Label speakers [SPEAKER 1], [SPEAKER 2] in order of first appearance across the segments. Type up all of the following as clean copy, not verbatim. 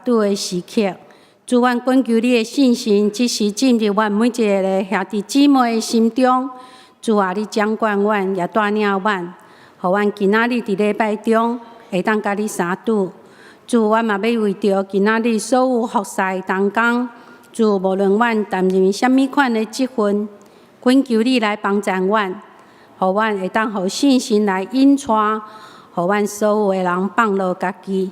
[SPEAKER 1] 拄的時刻。主，阮懇求你的聖神，即時進入阮每一个兄弟姊妹的心中。主啊，你掌管阮，也帶領阮，予阮今仔日佇禮拜中會當佮你相拄。主，阮嘛欲為著今仔日所有服侍的同工，主，無論阮擔任啥物款的職份，懇求你來幫贊阮，予阮會當予聖神來引帶，予阮所有的人放落家己，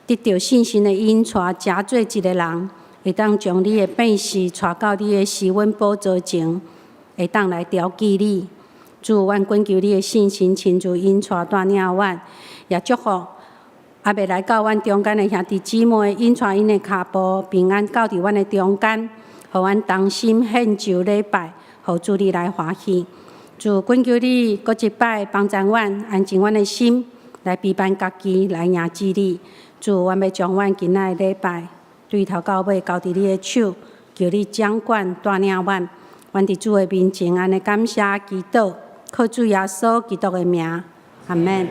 [SPEAKER 1] 得著聖神的引帶，成做一个人，會當將你的百姓帶到你的施恩寶座前，會當來調記你。主，阮懇求你的聖神親自引帶帶領阮，也祝福猶未來到阮中間的兄弟姊妹，引帶𪜶的跤步平安到佇阮的中間，予阮同心獻上禮拜，予主你來歡喜。主，懇求你閣一擺幫贊阮，安靜阮的心，來備辦家己，來迎接你。主，阮欲將阮今仔的禮拜對頭到尾交佇你的手，求你掌管帶領阮。阮佇主的面前按呢感謝祈禱，靠主耶穌基督的名，阿們。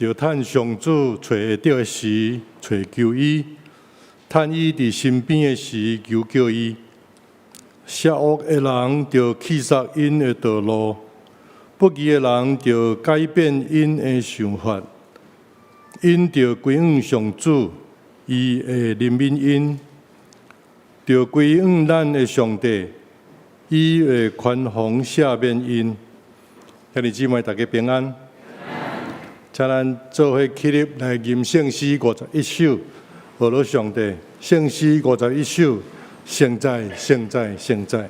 [SPEAKER 2] 著趁上主揣會著的時，揣求伊；趁伊佇身邊的時，求叫伊。邪惡的人著棄殺𪜶的道路，不義的人著改變𪜶的想法。𪜶著歸向上主，伊會憐憫𪜶；著歸向咱的上帝，伊會寬宏赦免𪜶。兄弟姊妹，大家平安。請咱做伙起立來吟聖詩51首，學樂上帝。聖詩51首，聖哉，聖哉，聖哉。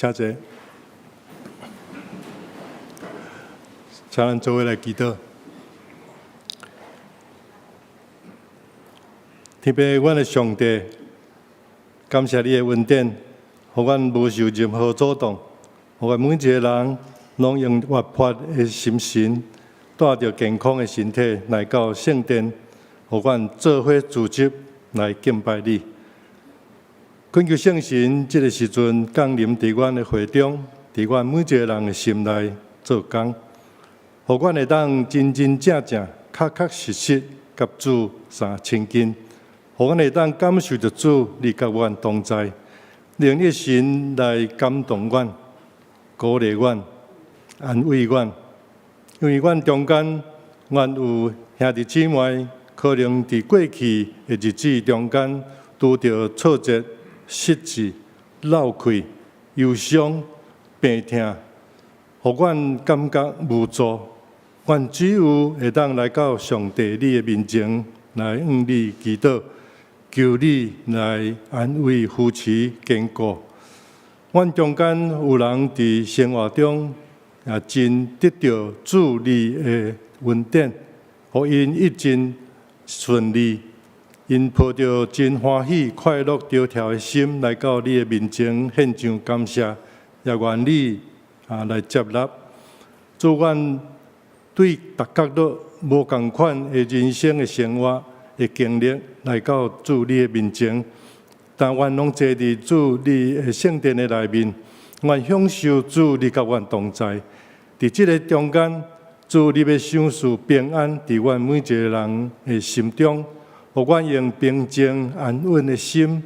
[SPEAKER 2] 請坐，請咱做伙來祈禱。天父，阮的上帝，感謝你的恩典，予阮無受任何阻擋，予阮每一個人攏用活潑的心神，帶著健康的身體來到聖殿，予阮做伙組織來敬拜你。懇求聖神，這个時陣降臨佇阮的會中，佇阮每一個人的心內做工，予阮會當真真正正、確確實實佮主相親近，予阮會當感受著主你佮阮同在，用你的神來感動阮、鼓勵阮、安慰阮。因為阮中間，阮有兄弟姊妹，可能佇過去的日子中間拄著挫折、失志、落氣、憂傷、病痛，予阮感覺無助。阮只有會當來到上帝你的面前，來向你祈禱，求你來安慰、扶持、堅固。阮中間有人佇生活中也真得著主你的恩典，予𪜶一真順利。𪜶抱著真歡喜、快樂、著跳的心來到你的面前獻上感謝，也願你來接納。主，阮對逐角落無仝款的人生的生活的經歷來到主你的面前，但阮攏坐佇主你的聖殿的內面，阮享受主你佮阮同在。佇這个中間，主你欲賞賜平安佇阮每一个人的心中，予阮用平靜安穩的心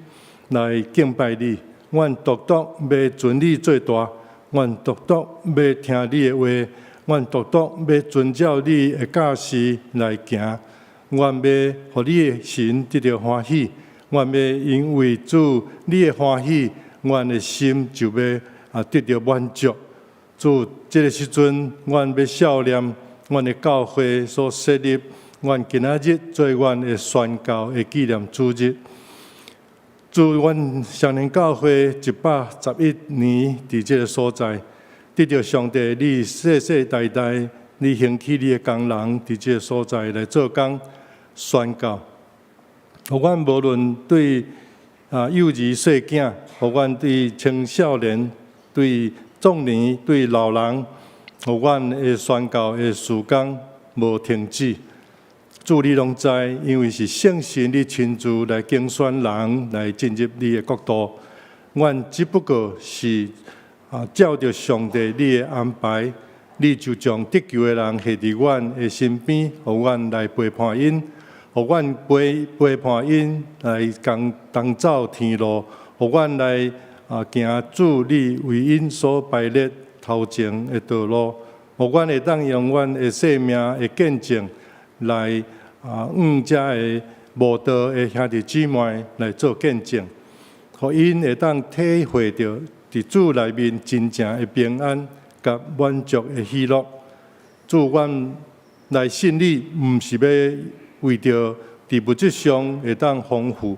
[SPEAKER 2] 來敬拜你。阮獨獨欲尊你做大，阮獨獨欲聽你的話，阮獨獨欲遵照你的教示來行。阮欲予你的神得著歡喜，阮欲因為主你的歡喜，阮的心就欲得著滿足。主，這个時陣，阮欲數念阮的教會所設立，阮今仔日做阮的宣教的紀念主日。主，阮雙連教會111年佇這个所在，得著上帝你世世代代，你興起你的工人佇這个所在來做工宣教。予阮無論對幼兒細囝，予阮對青少年、對壯年、對老人，予阮的宣教的事工無停止。主你攏知，因為是聖神你親自來揀選人來進入你的國度。阮只不過是照著上帝你的安排，你就將得救的人下佇阮的身邊，予阮來陪伴𪜶，予阮陪伴𪜶來共同走天路，予阮來行主你為𪜶所排列頭前的道路，予阮會當用阮的生命的見證來向遮个無道的兄弟姊妹來做見證，予𪜶會當體會著佇主內面真正的平安佮滿足的喜樂。主，阮來信你，毋是欲為著佇物質上會當豐富，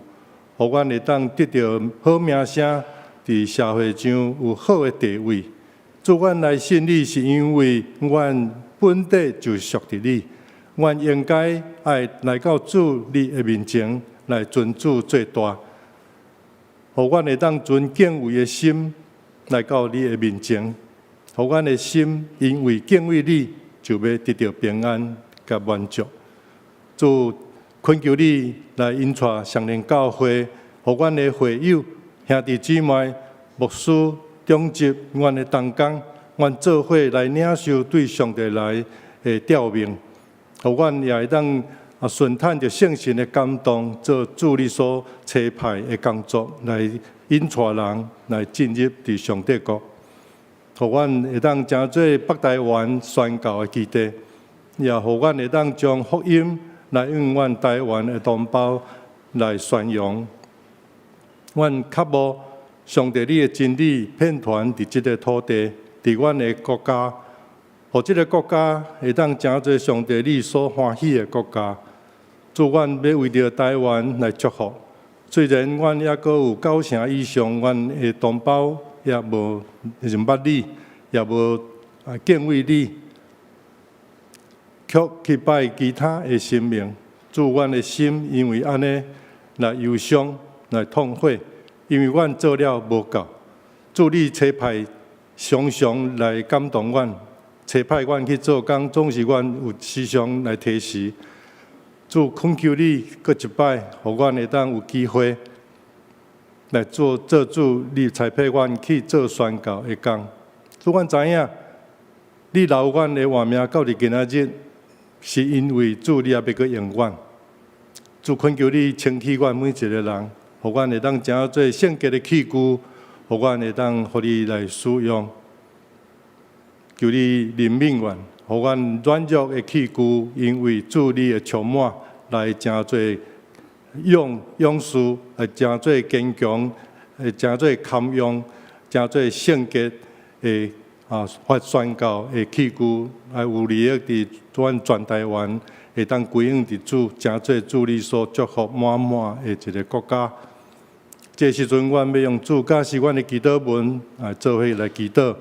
[SPEAKER 2] 予阮會當得著好名聲，佇社會上有好的地位。主，阮來信你，是因為阮本底就屬佇你，阮應該愛來到主你的面前來尊主做大，予阮會當存敬畏的心來到你的面前，予阮的心因為敬畏你，就欲得著平安佮滿足。主，懇求你來引帶雙連教會，予阮的會友、兄弟姊妹、牧師、長執、阮的同工，阮做伙來領受對上帝來的召命，予阮也會當順趁著聖神的感動，做主你所差派的工作，來引帶人來進入佇上帝國。予阮會當成做北台灣宣教的基地，也予阮會當將福音來向阮台灣的同胞來宣揚。阮渴慕上帝你的真理遍傳佇這个土地，佇阮的國家，予這个國家會當成做上帝你所歡喜的國家。主，阮欲為著台灣來祝福。雖然阮猶閣有九成以上，阮的同胞也無認捌你，也無敬畏你，卻去拜其他的神明。主，阮的心因為按呢來憂傷、來痛悔，因為阮做了無夠。主你差派常常來感動阮，差派阮去做工，總是阮有時常來推辭。主，懇求你閣一擺，予阮會當有機會來做主，你差派阮去做宣教的工。主，阮知影，你留阮的活命到佇今仔日，是因為主你猶欲閣用阮。主，懇求你清洗阮每一個人，予阮會當成做聖潔的器具，予阮會當予你來使用。求你憐憫阮，予阮軟弱的器具，因為主你的充滿，來成做勇士，來成做堅強，來成做堪用，成做聖潔的發宣教的器具，來有利益佇阮全台灣會當歸向佇主，成做主你所祝福滿滿的一个國家。這時陣，阮欲用主教示阮的祈禱文來做伙來祈禱。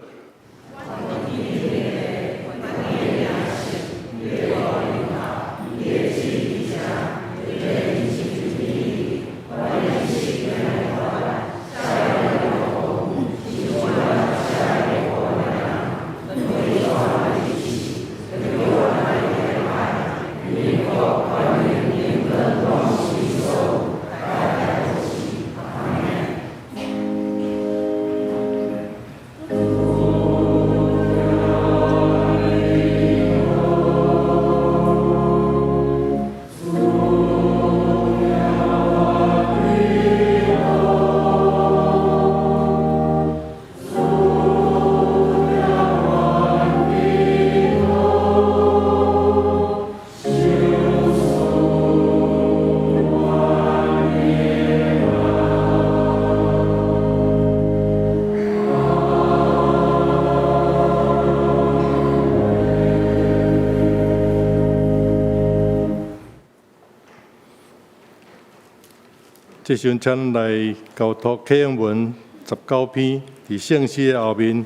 [SPEAKER 2] 這時陣請來交託啟應文十九篇，佇聖詩的後面，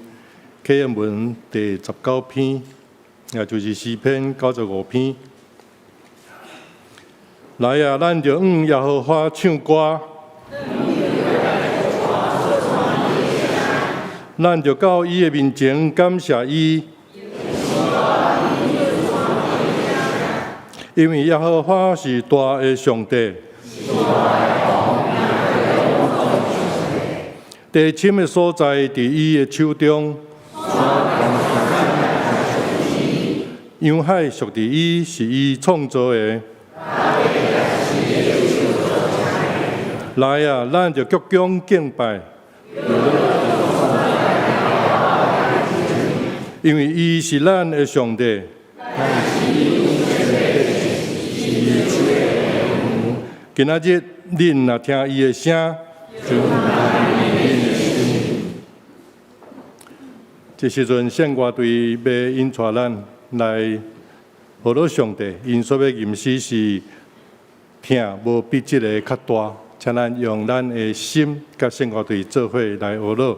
[SPEAKER 2] 啟應文第十九篇，也就是詩篇95篇。來啊，咱就向耶和華唱歌，咱就到伊的面前感謝伊，因為耶和華是大的上帝。地深的所在，佇伊的手中；洋海屬佇伊，是伊創造的。來啊，咱就鞠躬敬拜，因為伊是咱的上帝。今仔日，恁若聽伊的聲，這時陣聖樂隊欲引帶咱來學樂上帝，𪜶所欲吟詩是疼無比這个較大，請咱用咱的心佮聖樂隊做伙來學樂。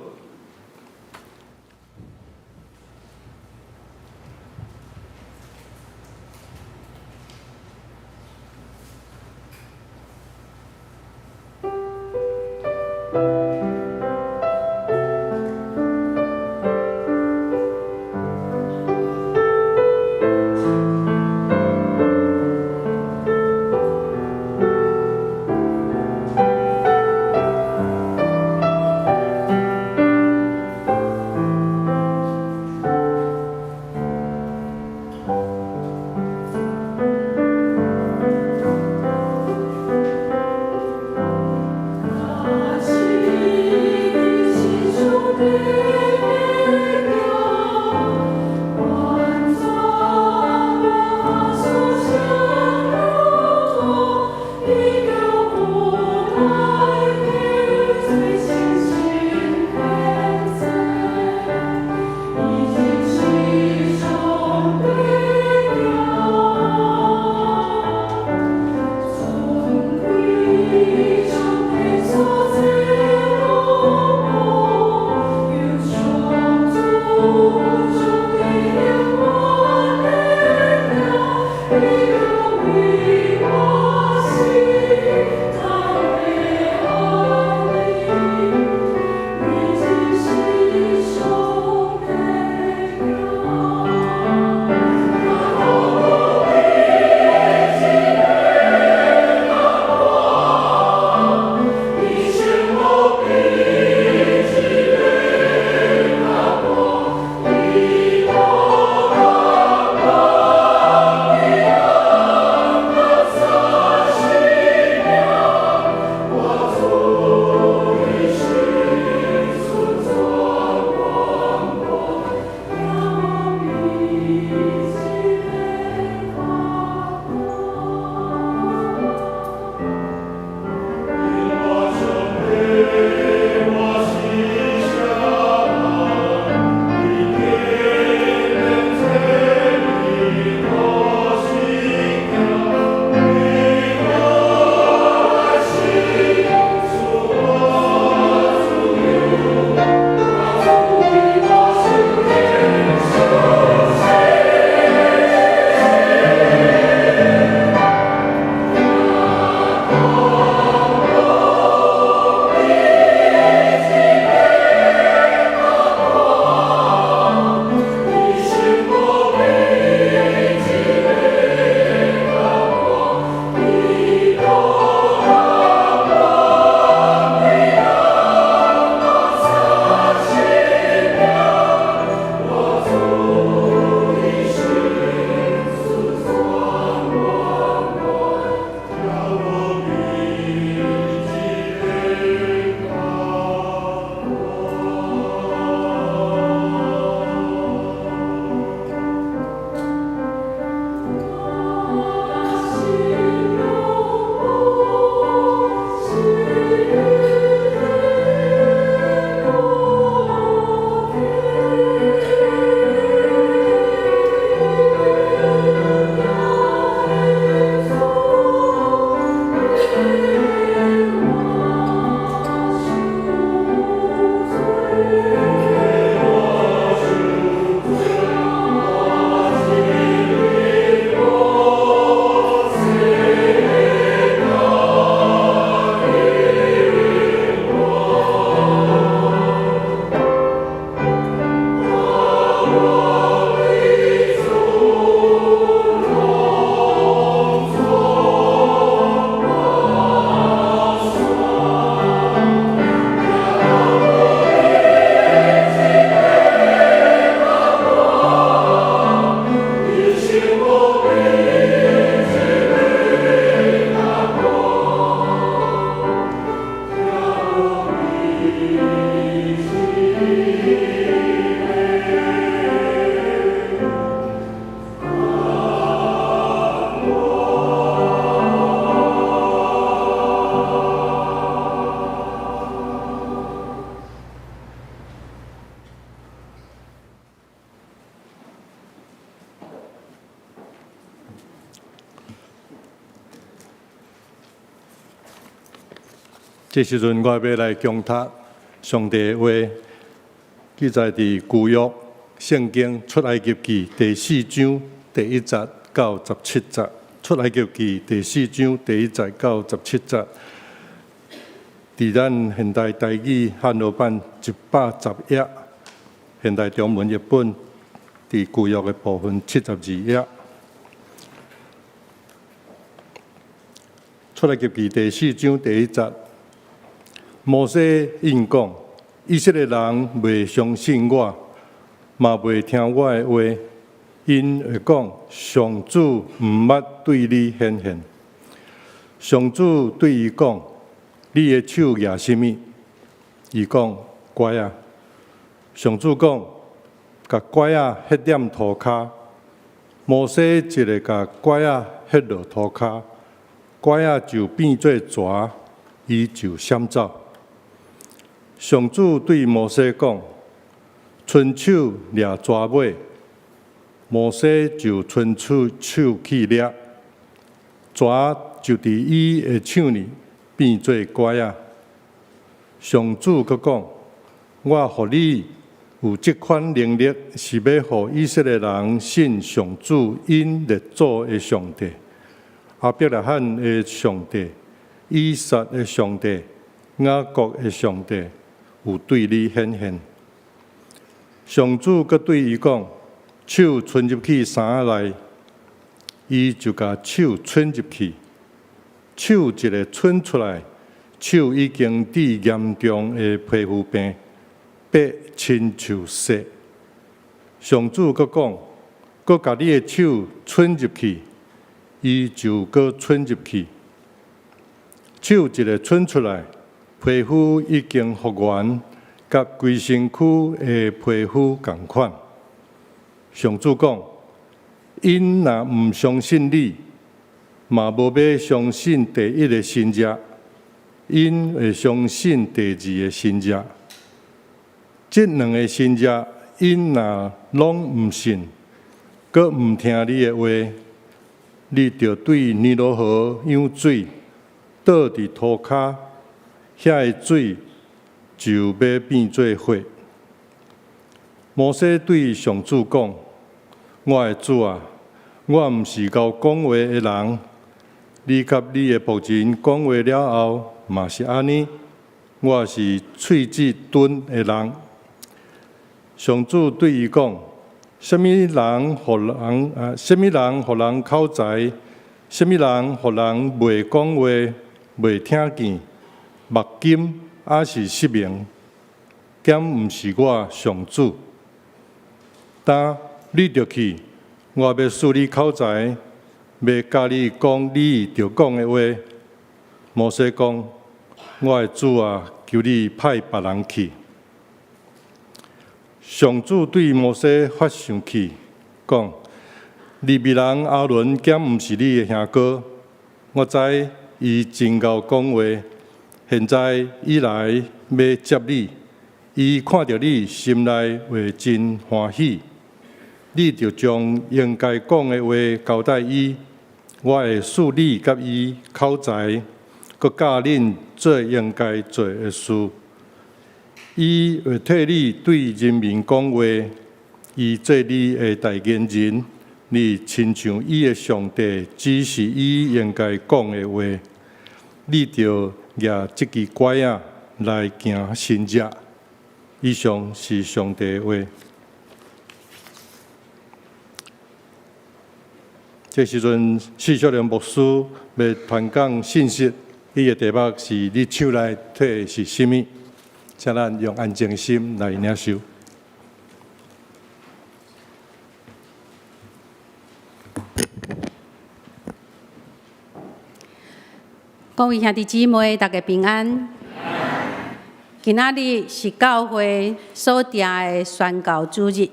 [SPEAKER 3] 若是
[SPEAKER 2] 這時陣我欲來恭讀上帝的話，記載佇舊約聖經出埃及記第四章第一節到十七節。出埃及記第四章第一節到十七節，佇咱現代台語漢和版110頁，現代中文譯本佇舊約的部分72頁。出埃及記第四章第一節。摩西應講：以色列人袂相信我，嘛袂聽我的話，𪜶會講上主毋捌對你顯現。上主對伊講：你的手舉啥物？伊講：拐仔。上主講：共拐仔彼踮塗跤。摩西一个共拐仔彼落塗跤，拐仔就變做蛇，伊就閃走。上主對摩西講：伸手掠蛇尾，摩西就伸出手去掠，蛇就佇伊的手裡變做拐仔。上主閣講：我予你有這款能力，是欲予以色列人信上主𪜶列祖的上帝，亞伯拉罕的上帝、以撒的上帝、雅各的上帝，有對你顯現。上主閣對伊講：手伸入去衫仔內，伊就共手伸入去，手一个伸出來，手已經得嚴重的皮膚病，白親像雪。上主閣講：閣共你的手伸入去，伊就閣伸入去，手一个伸出來，皮膚已經復原，佮規身軀的皮膚仝款。上主講：𪜶若毋相信你，嘛無欲相信第一个神跡，𪜶會相信第二个神跡。這兩个神跡，𪜶若攏毋信，閣毋聽你的話，你著對尼羅河湧水，倒佇塗跤，遐个水就欲變做血。摩西對上主講：我的主啊，我毋是𠢕講話的人，你佮你的僕人講話了後，嘛是按呢。我是喙舌鈍的人。上主對伊講：啥物人予人啊？啥物人予人口才？啥物人予人袂講話、袂聽見、目金抑是失明？敢毋是我上主？今你著去，我欲賜你口才，欲教你講你著講的話。摩西講：我的主啊，求你派別人去。上主對摩西發生氣，講：利未人亞倫敢毋是你的兄哥？我知伊真𠢕講話，現在伊來欲接你，伊看著你，心內會真歡喜。你著將應該講的話交代伊，我會賜你佮伊口才，閣教恁做應該做的事。伊會替你對人民講話，伊做你的代言人，你親像伊的上帝指示伊應該講的話。你著舉這支拐仔來行神跡。以上是上帝的話。這時陣，施雪蓮牧師欲傳講信息，伊的題目是：你手內提的是啥物？請咱用安靜心來領受。
[SPEAKER 1] 各位兄弟姊妹，大家平安。今仔日是教會所定的宣教主日，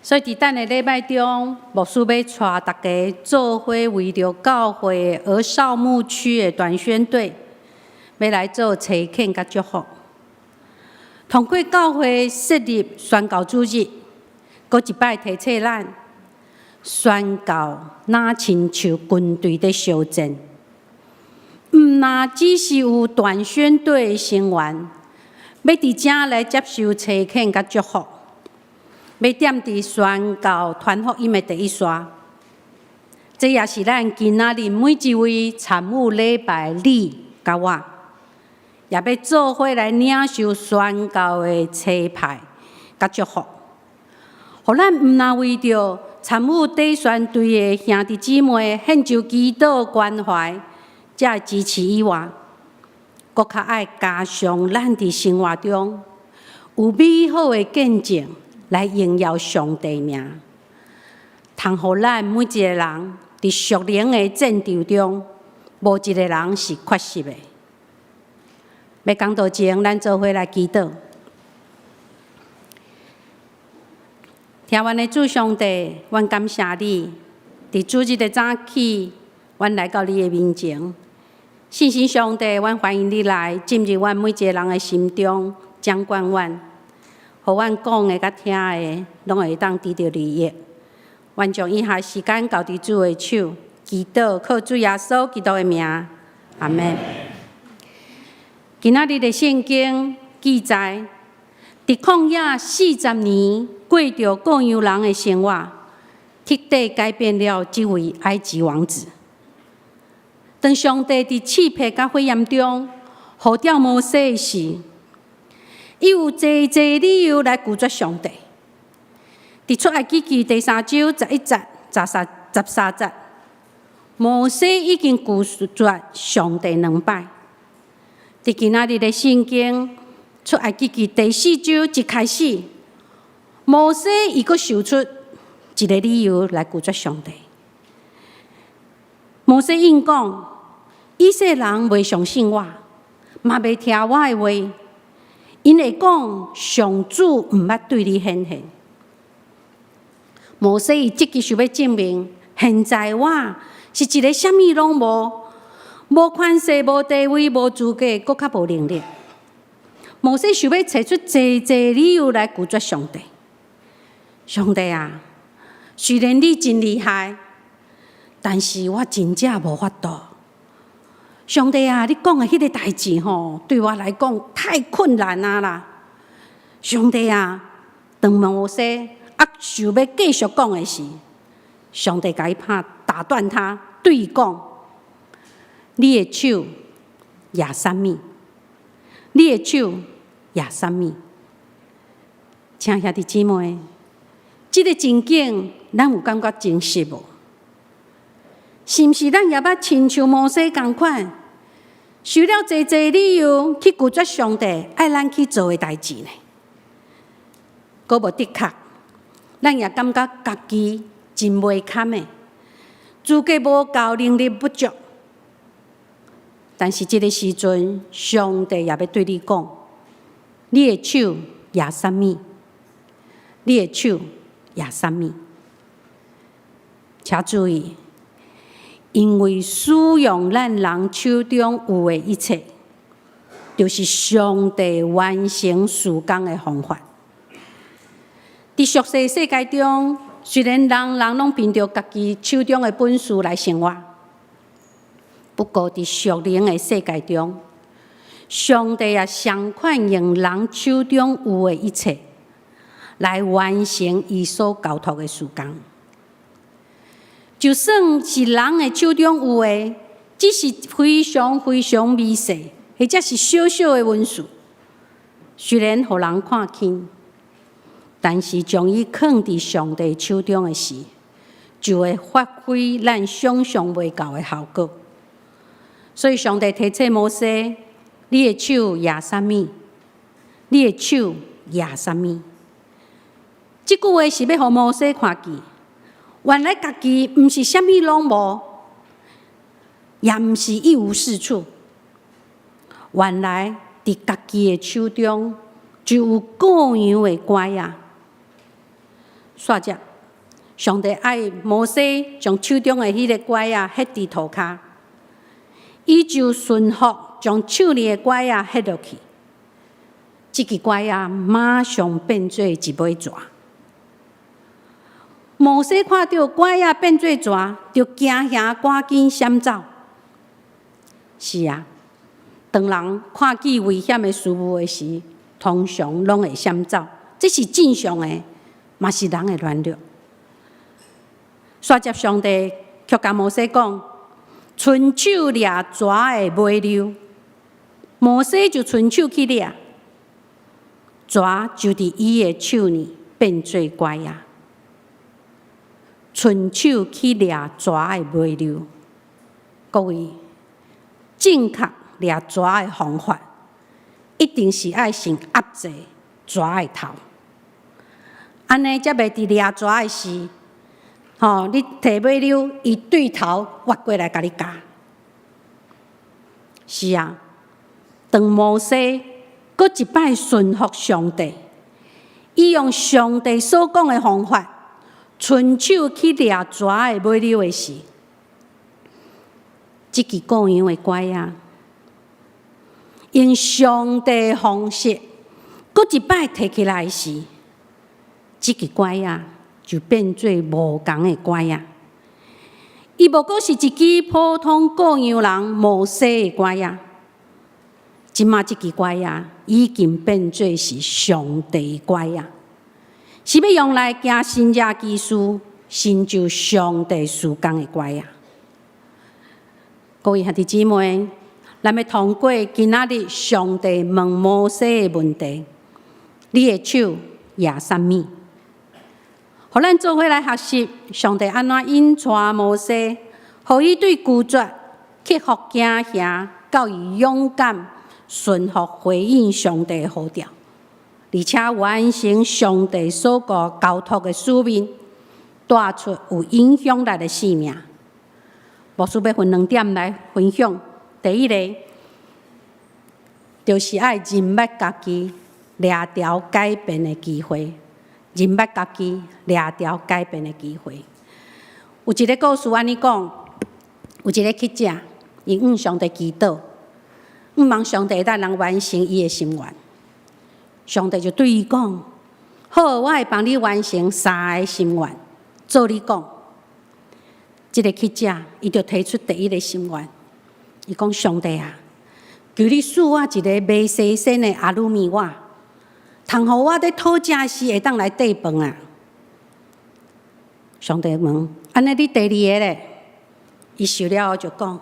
[SPEAKER 1] 所以佇等的禮拜中，牧師欲帶大家做伙為著教會的兒少牧區的短宣隊，欲來做差遣佮祝福。通過教會設立宣教主日，閣一擺提醒咱，宣教若親像軍隊佇相戰，毋毋若只是有短宣隊的成員，欲佇遮來接受差遣佮祝福，欲踮佇宣教傳福音的第一線。這也是咱今仔日每一位參與禮拜你佮我，也欲做伙來領受宣教的差派佮祝福。予咱毋若為著參與短宣隊的兄弟姊妹獻上祈禱關懷，才會支持以外，閣較愛加上咱佇生活中有美好的見證來榮耀上帝名，通予咱每一个人佇屬靈的戰場中，無一个人是缺席的。欲講道前，咱做伙來祈禱。疼阮的主上帝，阮感謝你，佇主日的早起，阮來到你的面前。聖神上帝，阮歡迎你來進入阮每一个人的心中，掌管阮，予阮講的佮聽的，攏會當得著利益。阮將以下時間交佇主的手，祈禱靠主耶穌基督的名，阿們。今仔日的聖經記載，佇曠野40年過著過羊人的生活，徹底改變了這位埃及王子。當上帝佇試迫佮火焰中呼召摩西時，伊有濟濟理由來拒絕上帝。佇出埃及記第三章11節、13節，摩西已經拒絕上帝兩擺。佇今仔日的聖經出埃及記第四章一開始，摩西伊閣想出一个理由來拒絕上帝。摩西應講：以色列人袂相信我，嘛袂聽我的話，𪜶會講上主毋捌對你顯現。摩西伊積極想欲證明，現在我是一个啥物攏無，無權勢、無地位、無資格，閣較無能力。摩西想欲揣出濟濟理由來拒絕上帝。上帝啊，雖然你真厲害，但是我真正無法度。上帝啊，你講的彼个代誌吼，對我來講太困難啊啦！上帝啊，當摩西猶想欲繼續講的時，上帝共伊拍打斷他，對伊講：你的手舉啥物？你的手舉啥物？親兄弟姊妹，這个情景，咱有感覺真實無？是毋是咱也捌親像摩西仝款，想了濟濟理由去拒絕上帝愛咱去做的代誌呢？閣無的確，咱也感覺家己真袂堪的，資格無夠，能力不足。但是這个時陣，上帝也欲對你講：你的手舉啥物？你的手舉啥物？請注意，因為使用咱人手中有的一切，就是上帝完成事工的方法。佇俗世世界中，雖然人人攏憑著家己手中的本事來生活，不過佇屬靈的世界中，上帝也相款用人手中有的一切，來完成伊所交託的事工。就算是人的手中有的，只是非常非常微細，或者是小小的文字，雖然予人看輕，但是將伊囥佇上帝手中的時，就會發揮咱想像袂到的效果。所以上帝提醒摩西：你的手舉啥物？你的手舉啥物？這句話是欲予摩西看見，原來家己毋是啥物攏無，也毋是一無是處。原來佇家己的手中就有過羊的拐仔。煞接，上帝愛摩西將手中的彼个拐仔彼佇塗跤，伊就順服將手裡的拐仔彼落去，這支拐仔馬上變做一尾蛇。摩西看著拐仔變做蛇，就驚嚇趕緊閃走。是啊，當人看見危險的事物的時，通常攏會閃走，這是正常的，嘛是人的軟弱。煞接上帝卻共摩西講：伸手掠蛇的尾溜。摩西就伸手去掠，蛇就佇伊的手裡變做拐仔。伸手去掠蛇的尾溜，各位，正確掠蛇的方法，一定是愛先壓制蛇的頭，按呢才袂佇掠蛇的時，吼，你提尾溜，伊對頭越過來共你咬。是啊，當摩西閣一擺順服上帝，伊用上帝所講的方法，伸手去掠蛇的尾溜的時，這支羔羊的拐仔，用上帝的方式，閣一擺提起來時，這支拐仔就變做無仝的拐仔。伊無閣是一支普通羔羊人摩西的拐仔，這馬這支拐仔已經變做是上帝的拐仔，是欲用來行神蹟奇事、成就上帝事工的拐仔。各位兄弟姊妹，咱欲通過今仔日上帝問摩西的問題：你的手攑啥物？予咱做伙來學習上帝按怎引帶摩西，予伊對拒絕、克服驚嚇，到伊勇敢順服回應上帝的呼召，而且完成上帝所交託的使命，帶出有影響力的生命。牧師欲分兩點來分享。第一个，就是愛認捌家己掠著改變的機會，認捌家己掠著改變的機會。有一个故事按呢講，有一个乞者，伊向上帝祈禱，向望上帝會當完成伊的心願。上帝就對伊講：好，我會幫你完成三个心願。照你講，這个乞者伊就提出第一个心願，伊講：上帝啊，求你賜我一个袂洗身的阿魯米碗，通予我佇討食時會當來綴飯啊！上帝問：按呢你第二个咧？伊想了後就講：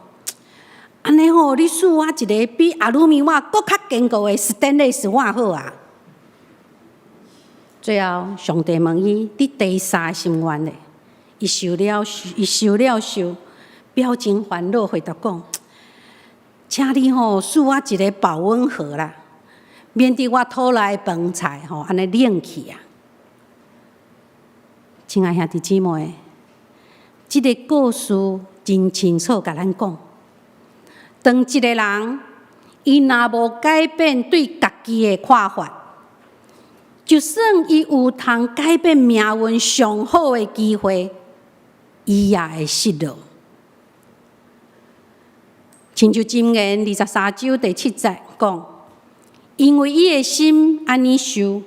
[SPEAKER 1] 按呢吼，你賜我一个比阿魯米碗閣較堅固的斯丹利斯碗好啊！最後，上帝問伊：你第三个心願咧？伊想了想，表情煩惱回答講：請你吼賜我一个保溫盒啦，免得我討來的飯菜吼按呢冷去啊！親愛兄弟姊妹，這个故事真清楚共咱講，當一个人伊若無改變對家己的看法，就算伊有通改變命運上好的機會，伊也會失落。親像箴言23章第7節講，因為伊的心按呢想，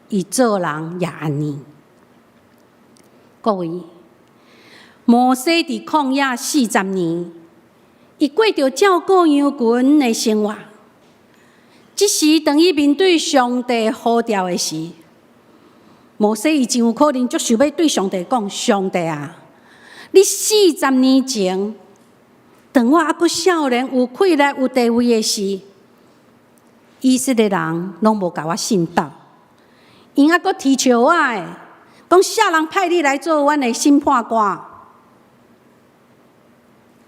[SPEAKER 1] 伊做人也按呢。各位，摩西佇曠野四十年，伊過著照顧羊群的生活。這時，當伊面對上帝呼召的時，摩西伊真有可能足想欲對上帝講：上帝啊，你四十年前，當我猶閣少年、有氣力、有地位的時，以色列人攏無共我信道，𪜶猶閣啼笑我的，講啥人派你來做阮的審判官？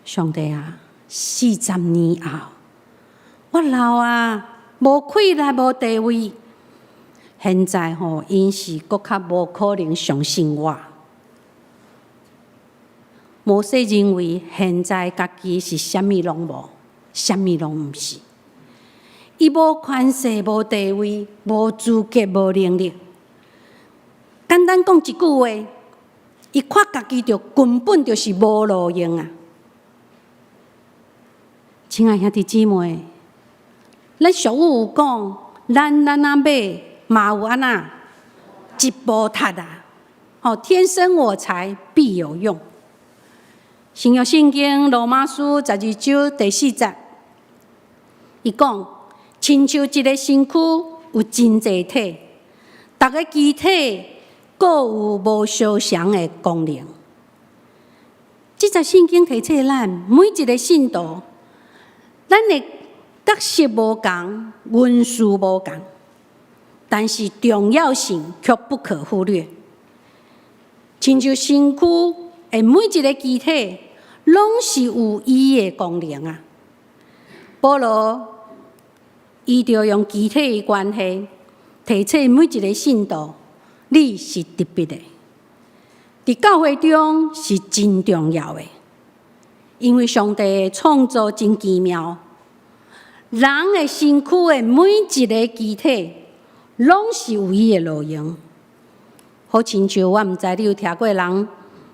[SPEAKER 1] 上帝啊，四十年後，我老啊，無氣力、無地位，現在吼，𪜶是閣較無可能相信我。摩西認為現在家己是啥物攏無，啥物攏毋是。伊無權勢、無地位、無資格、無能力。簡單講一句話，伊看家己就根本就是無路用啊！親愛兄弟姊妹，咱俗語有講，咱咱仔馬嘛有按怎一步踢啊！吼，天生我材必有用。新約聖經羅馬書12章第4節，伊講，親像一个身軀有真濟體，逐个肢體各有無相仝的功能。這節聖經提醒咱，每一个信徒，咱的角色無仝，恩賜無仝，但是重要性卻不可忽略。親像身軀的每一个肢體，攏是有伊的功能啊。保羅伊就用肢體的關係，提醒每一个信徒，你是特別的，佇教會中是真重要的，因為上帝的創造真奇妙，人的身軀的每一个肢體，攏是有伊的路用。好親像我毋知你有聽過人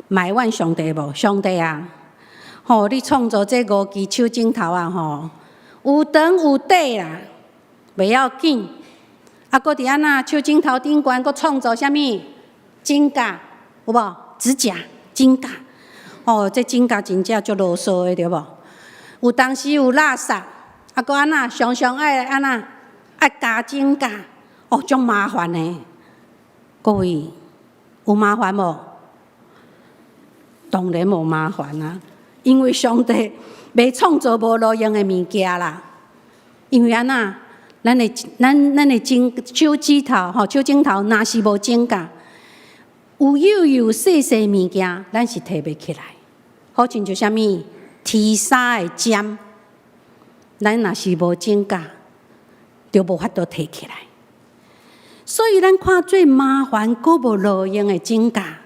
[SPEAKER 1] 埋怨上帝無？上帝啊，吼！你創造這五支手指頭啊，吼，有長有短啦，袂要緊。啊，閣佇按怎手指頭頂懸，閣創造啥物？指甲有無？指甲、指甲，哦，這指甲真正足囉嗦的，對無？有當時有垃圾，啊，閣按怎常常愛按怎愛咬指甲，哦，足麻煩的。各位有麻煩無？當然無麻煩啊，因為上帝袂創造無路用的物件啦。因為按怎，咱的指手指頭吼，手指頭若是無指甲，有幼幼細細物件，咱是提袂起來。好親像啥物鐵衫的針，咱若是無指甲，就無法度提起來。所以咱看做麻煩，閣無路用的指甲，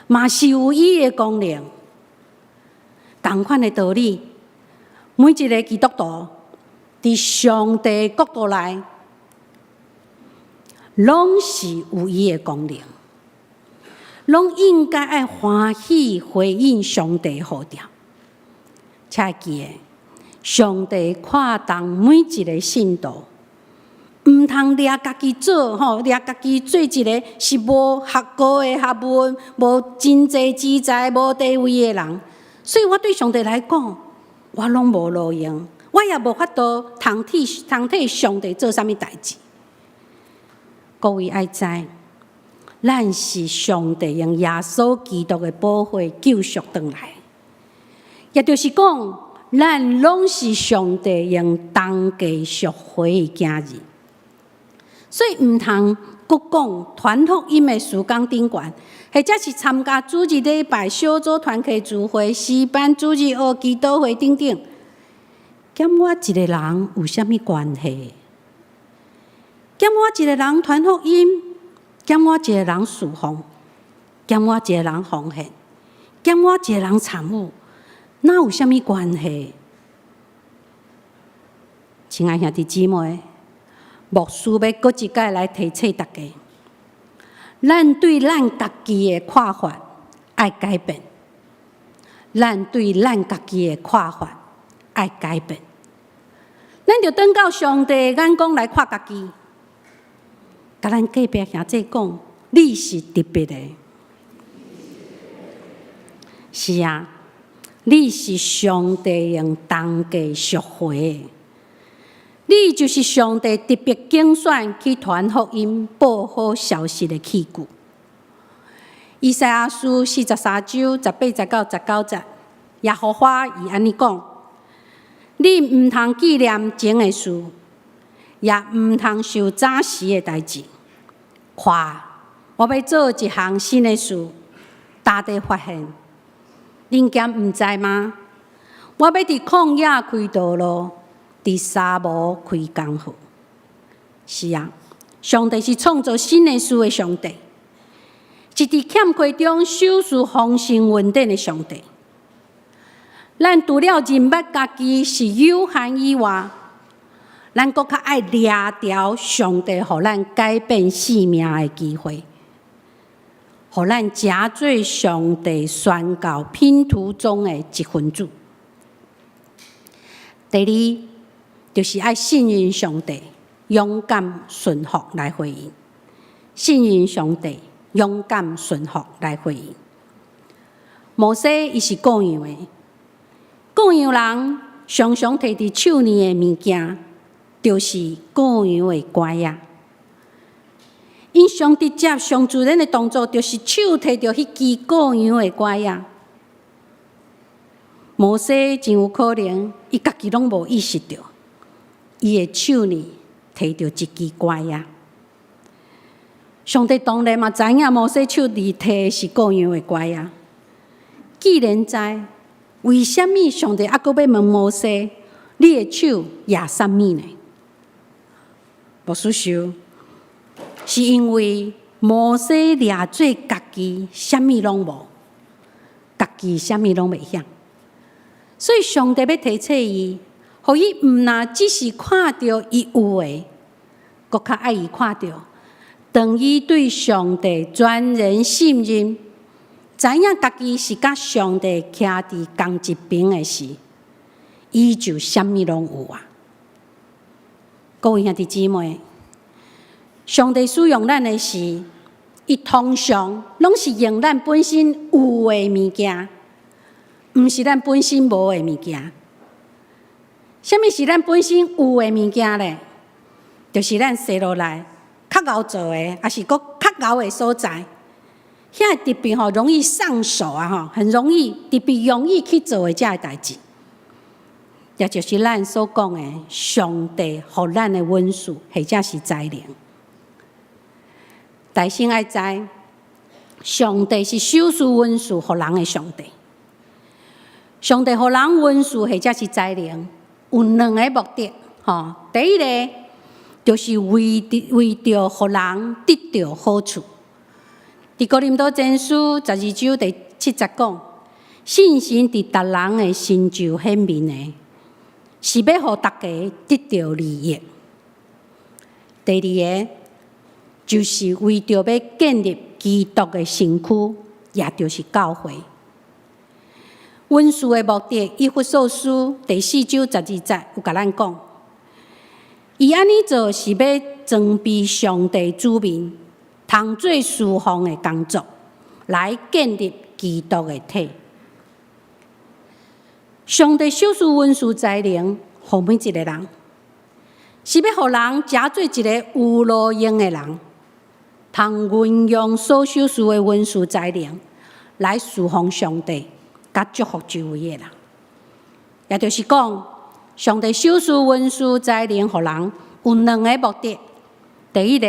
[SPEAKER 1] 嘛是有伊的功能。仝款的道理，每一个基督徒佇上帝國度內，攏是有伊的功能，攏應該愛歡喜回應上帝呼召。請記得，上帝看重每一个信徒，毋通掠家己做吼，掠家己做一个是無學過的學問、無真濟資財、無地位的人。所以我對上帝來講，我攏無路用，我也無法度通替上帝做啥物代誌。各位愛知，咱是上帝用耶穌基督的寶血救贖轉來，也就是講，咱攏是上帝用重價贖回的囝兒。所以毋通閣講傳福音的事工頂懸，或者是參加主日禮拜、小組團契聚會、詩班、主日學、祈禱會等等，兼我一个人有啥物關係？兼我一个人傳福音，兼我一个人侍奉，兼我一个人奉獻，兼我一个人參與，哪有啥物關係？親愛兄弟姊妹，牧師欲閣一擺來提醒大家，咱對咱家己的看法愛改變。咱對咱家己的看法愛改變。咱著轉到上帝的眼光來看家己。共咱隔壁兄弟講，你是特別的。是啊，你是上帝用重價贖回的。你就是上帝特別揀選去傳福音、報好消息的器具。以賽亞書43章18節到19節，耶和華伊按呢講：你毋通紀念前的事，也毋通想早時的代誌。看，我欲做一項新的事，大地發現，恁敢毋知嗎？我欲佇曠野開道路，佇沙漠開江河。是啊，上帝是創造新的事的上帝，是佇欠缺中賞賜豐盛恩典的上帝。咱除了認捌家己是有限以外，咱閣較愛掠著上帝予咱改變生命的機會，予咱成做上帝宣教拼圖中的一分子。第二，就是愛信任上帝，勇敢順服來回應。信任上帝，勇敢順服來回應。摩西伊是顧羊的，顧羊人常常提著手呢的物件。就是羔羊的拐仔。𪜶上直接、上自然的動作，就是手提著彼支羔羊的拐仔。摩西真有可能，伊家己攏無意識著，伊的手呢提著一支拐仔。上帝當然嘛知影摩西手裡提的是羔羊的拐仔。既然知，為啥物上帝猶閣欲問摩西：你的手攑啥物呢？牧師想，是因為摩西掠做家己啥物攏無，家己啥物攏袂曉，所以上帝欲提醒伊，予伊毋若只是看著伊有的，閣較愛伊看著，當伊對上帝全然信任，知影家己是佮上帝徛佇仝一爿的時，伊就啥物攏有啊！各位兄弟姊妹，上帝使用咱的時，伊通常攏是用咱本身有的物件，毋是咱本身無的物件。啥物是咱本身有的物件咧？就是咱生落來較𠢕做的，抑是閣較𠢕的所在，遐特別吼容易上手啊吼，很容易特別容易去做的這个代誌，也就是咱所講的上帝予咱的恩賜，或者是才能。大先愛知，上帝是賞賜恩賜予人的上帝。上帝予人恩賜或者是才能，有兩个目的，吼。第一个就是為著予人得著好處。佇哥林多前書12章第7節講，聖神佇逐人的身上顯明的，是欲予大家得著利益。第二個就是為著欲建立基督的身軀，也就是教會。恩賜的目的，以弗所書第四章12節有共咱講，伊按呢做是欲裝備上帝子民，通做事奉的工作，來建立基督的體。上帝賞賜恩賜才能，予每一個人，是欲予人成做一个有路用的人，通運用所賞賜的恩賜才能，來事奉上帝，佮祝福周圍的人。也就是講，上帝賞賜恩賜才能予人，有兩个目的。第一个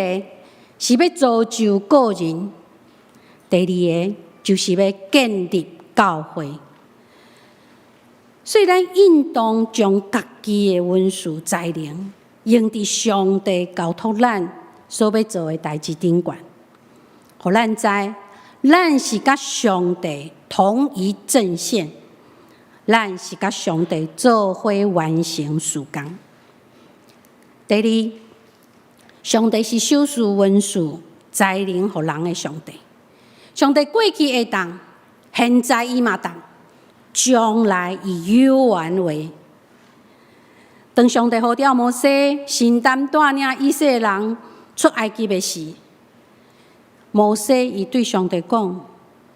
[SPEAKER 1] 是欲造就個人，第二个就是欲建立教會。所以，咱應當將家己的恩賜才能用佇上帝交託咱所欲做的代誌頂懸，予咱知，咱是佮上帝同一陣線，咱是佮上帝做伙完成事工。第二，上帝是賞賜恩賜才能予人的上帝。上帝過去會當，現在伊嘛當，將來伊猶原會。當上帝呼召摩西承擔帶領以色列人出埃及的時，摩西伊對上帝講：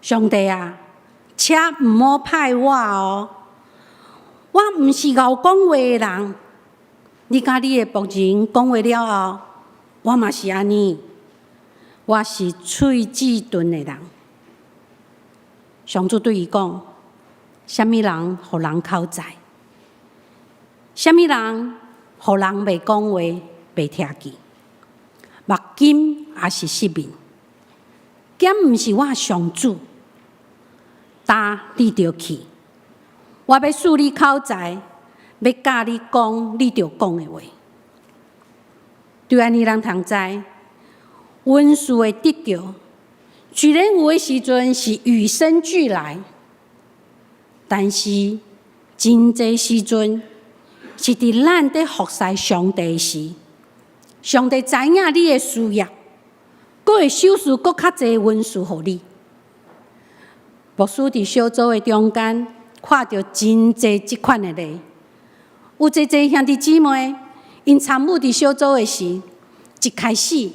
[SPEAKER 1] 上帝啊，請毋好派我哦，我毋是𠢕講話的人。你佮你的僕人講話了後，我嘛是按呢，我是喙舌鈍的人。上主對伊講：啥物人予人口才？啥物人予人袂講話、袂聽見？目金抑是失明？敢毋是我上主？今你著去，我欲賜你口才，欲教你講你著講的話。對按呢，咱通知，恩賜的得著，雖然有的時陣是與生俱來，但是真濟時陣是佇咱佇服侍上帝時，上帝知影你的需要，閣會賞賜閣較濟恩賜予你。牧師佇小組的中間看著真濟這款的例，有濟濟兄弟姊妹，𪜶參與佇小組的時，一開始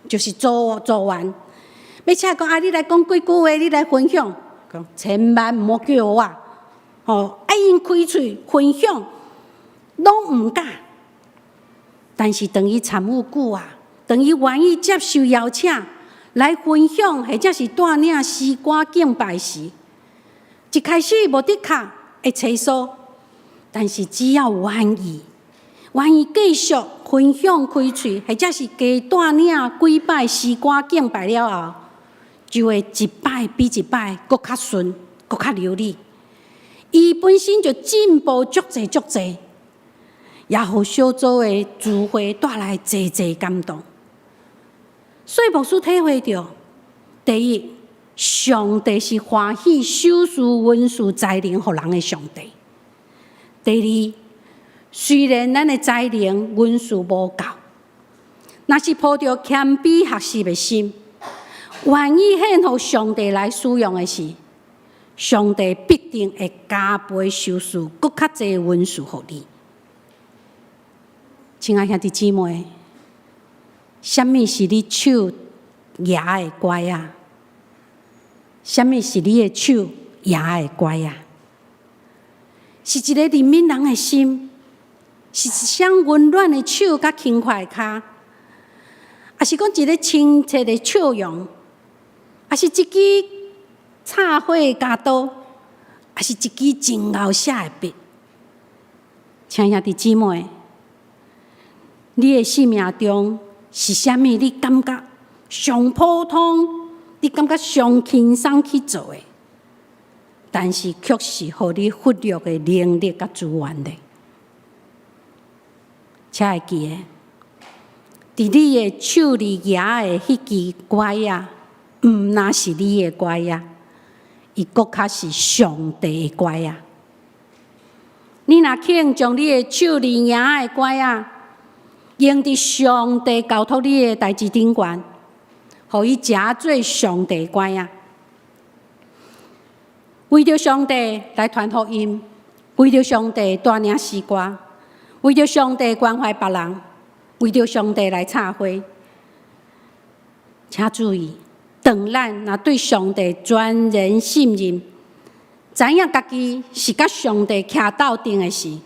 [SPEAKER 1] 就是組員，欲請講啊，你來講幾句話，你來分享，講千萬毋好叫我，吼，啊𪜶開喙分享，攏毋敢。但是當伊參與久啊，當伊願意接受邀請來分享，或者是帶領詩歌敬拜時，一開始無的確會揣疏，但是只要願意，願意繼續分享開喙，或者是加帶領幾擺詩歌敬拜了後，就會一擺比一擺閣較順，閣較流利。伊本身就進步足濟足濟，也予小組的聚會帶來濟濟感動。所以牧師體會著，第一，上帝是歡喜賞賜恩賜才能予人的上帝。第二，雖然咱的才能恩賜無夠，若是抱著謙卑學習的心，願意獻予上帝來使用的時，上帝必定會加倍賞賜，閣較濟恩賜予你。親愛兄弟姊妹，啥物是你手舉的拐仔？啥物是你的手舉的拐仔？是一個憐憫人的心，是一雙溫暖的手佮輕快的跤，抑是講一个親切的笑容，抑是一支插花的鉸刀，抑是一支真𠢕寫的筆？親愛兄弟姊妹，你的生命中是啥物？你感覺上普通，你感覺上輕鬆去做的，但是卻是予你忽略的能力佮資源的。請會記得，佇你的手裡舉的彼支拐仔，毋但是你的拐仔，伊閣較是上帝的拐仔。你若肯將你的手裡舉的拐仔，用佇上帝交託你的代誌頂懸，予伊成做上帝拐仔，為著上帝來傳福音，為著上帝帶領詩歌，為著上帝關懷別人，為著上帝來插花。請注意，當咱若對上帝全然信任，知影家己是佮上帝徛鬥陣的時，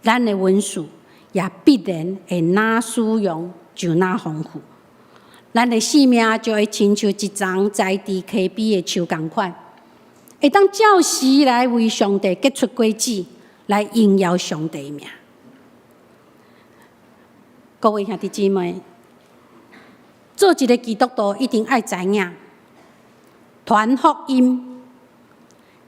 [SPEAKER 1] 咱的恩賜也必然會若使用就若豐富。咱的生命就會親像一叢栽佇溪邊的樹仝款，會當照時來為上帝結出果子，來榮耀上帝名。各位兄弟姊妹，做一个基督徒一定愛知影，傳福音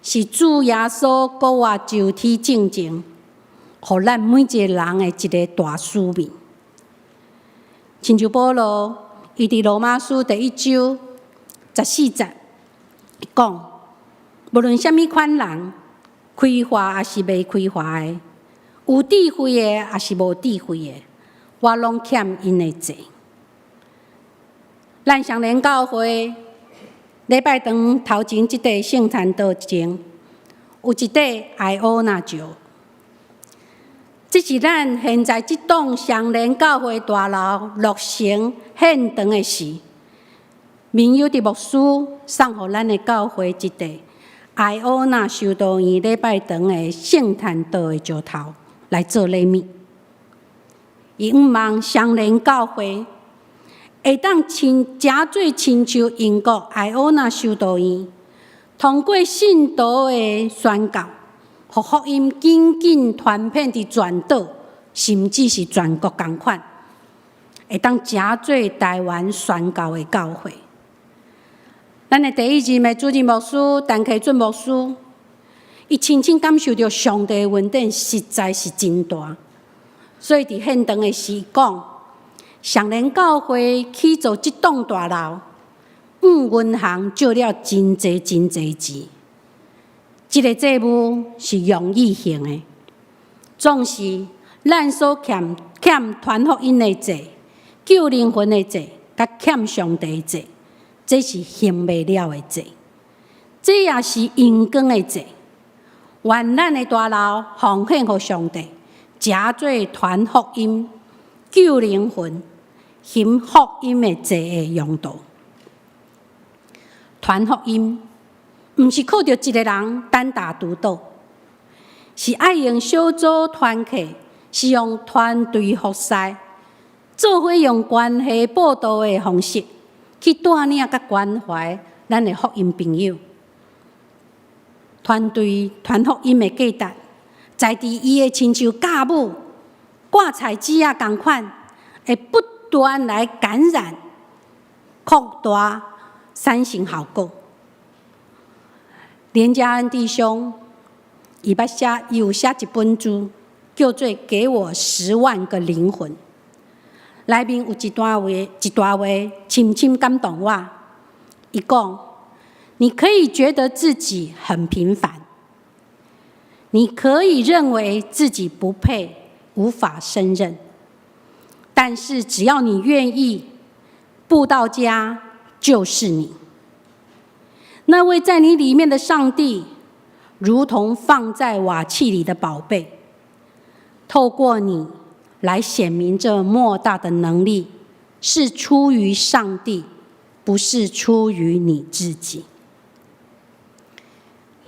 [SPEAKER 1] 是主耶穌復活就體進前，予咱每一个人的一个大使命。親像保羅，伊佇羅馬書第一章十四節講，無論啥物款人，開化抑是未開化的，有智慧的抑是無智慧的，我攏欠𪜶的債。咱雙連教會禮拜堂頭前這塊聖餐桌前，有一塊艾歐娜石，這是咱現在這棟雙連教會大樓落成獻堂的時，明友的牧師送予咱的教會一塊艾歐娜修道院禮拜堂的聖餐桌的石頭來做禮物。伊向望雙連教會會當親誠做親像英國艾歐娜修道院，通過信徒的宣教，予福音緊緊傳遍佇全島，甚至是全國仝款，會當誠做台灣宣教的教會。咱的第一任的主任牧師陳啟俊牧師，伊親身感受著上帝的恩典實在是真大，所以佇獻堂的時講，雙連教會起造這棟大樓，向銀行借了真濟真濟錢。這個債務是榮譽性的，總是咱所欠欠傳福音的債、救靈魂的債、佮欠上帝的債，這是還袂了的債，這也是榮光的債。願咱的大樓奉獻予上帝，誠做傳福音、救靈魂、還福音的債的用途。傳福音毋是靠著一个人單打獨鬥，是愛用小組團契，是用團隊服侍，做伙用關係佈道的方式去帶領佮關懷咱的福音朋友。團隊傳福音的價值，在佇伊會親像酵母、掛彩紙仔仝款，會不斷來感染、擴大、產生效果。連家恩弟兄，伊捌寫，伊有寫一本書，叫做《給我十萬個靈魂》。內面有一段話，一段話深深感動我。伊講：你可以覺得自己很平凡，你可以認為自己不配、無法勝任，但是只要你願意，布道家就是你。那位在你裡面的上帝，如同放在瓦器裡的寶貝，透過你來顯明這莫大的能力，是出於上帝，不是出於你自己。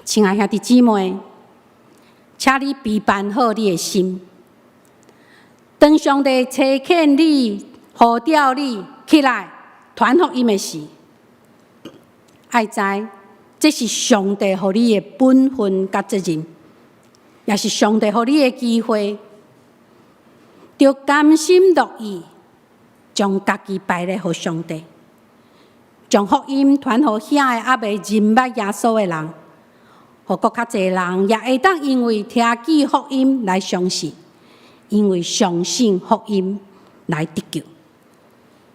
[SPEAKER 1] 親愛兄弟姊妹，請你備辦好你的心，當上帝差遣你、呼召你起來傳福音的時，愛知這是上帝予你的本分佮責任，也是上帝予你的機會，著甘心樂意將家己擺咧予上帝，將福音傳予遐个猶未認捌耶穌的人，予閣較濟人也會當因為聽見福音來相信，因為相信福音來得救。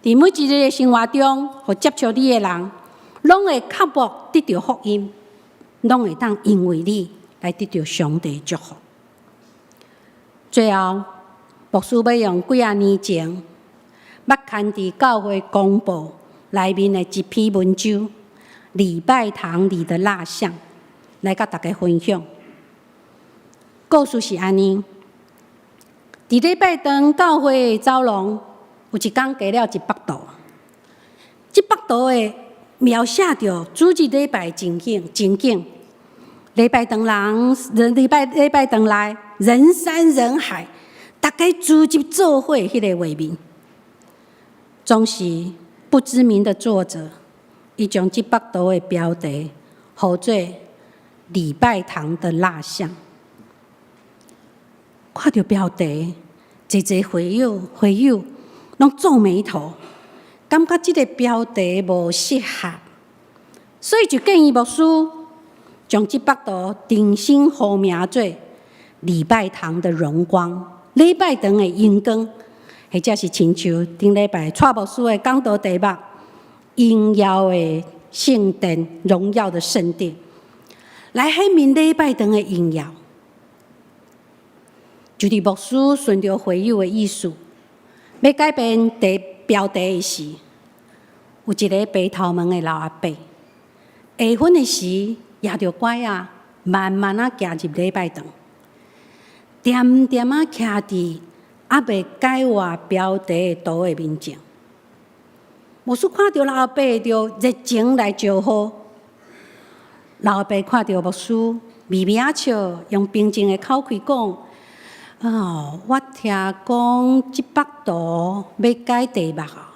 [SPEAKER 1] 佇每一日的生活中，予接觸你的人，攏會渴慕得著福音，攏會當因為你來得著上帝祝福。最後，牧師欲用幾仔年前，捌刊佇教會公報內面的一篇文章《禮拜堂裡的蠟像》，來佮大家分享。故事是按呢：佇禮拜堂教會的走廊，有一工加了一幅圖。這幅圖的描寫著主日禮拜情景，情景。禮拜堂人，人禮拜禮拜堂內人山人海，大家聚集做伙彼個畫面。總是不知名的作者，伊將這幅圖的標題號做《禮拜堂的蠟像》。看著標題，濟濟會友會友攏皺眉頭，感覺這個標題無適合，所以就建議牧師將這幅圖重新號名做《禮拜堂的榮光》，禮拜堂的榮光，或者是親像頂禮拜蔡牧師的講道題目《榮耀的聖殿》，榮耀的聖殿，來顯明禮拜堂的榮耀。就佇牧師順著會友的意思，欲改變題標題的時，有一个白頭毛的老阿伯，下昏的時，攑著拐仔，慢慢仔行入禮拜堂，恬恬仔徛佇猶未改換標題的圖的面前。牧師看著老阿伯就熱情來招呼，老阿伯看著牧師，微微仔笑，用平靜的口氣講：哦，我聽講這幅圖欲改題目啊。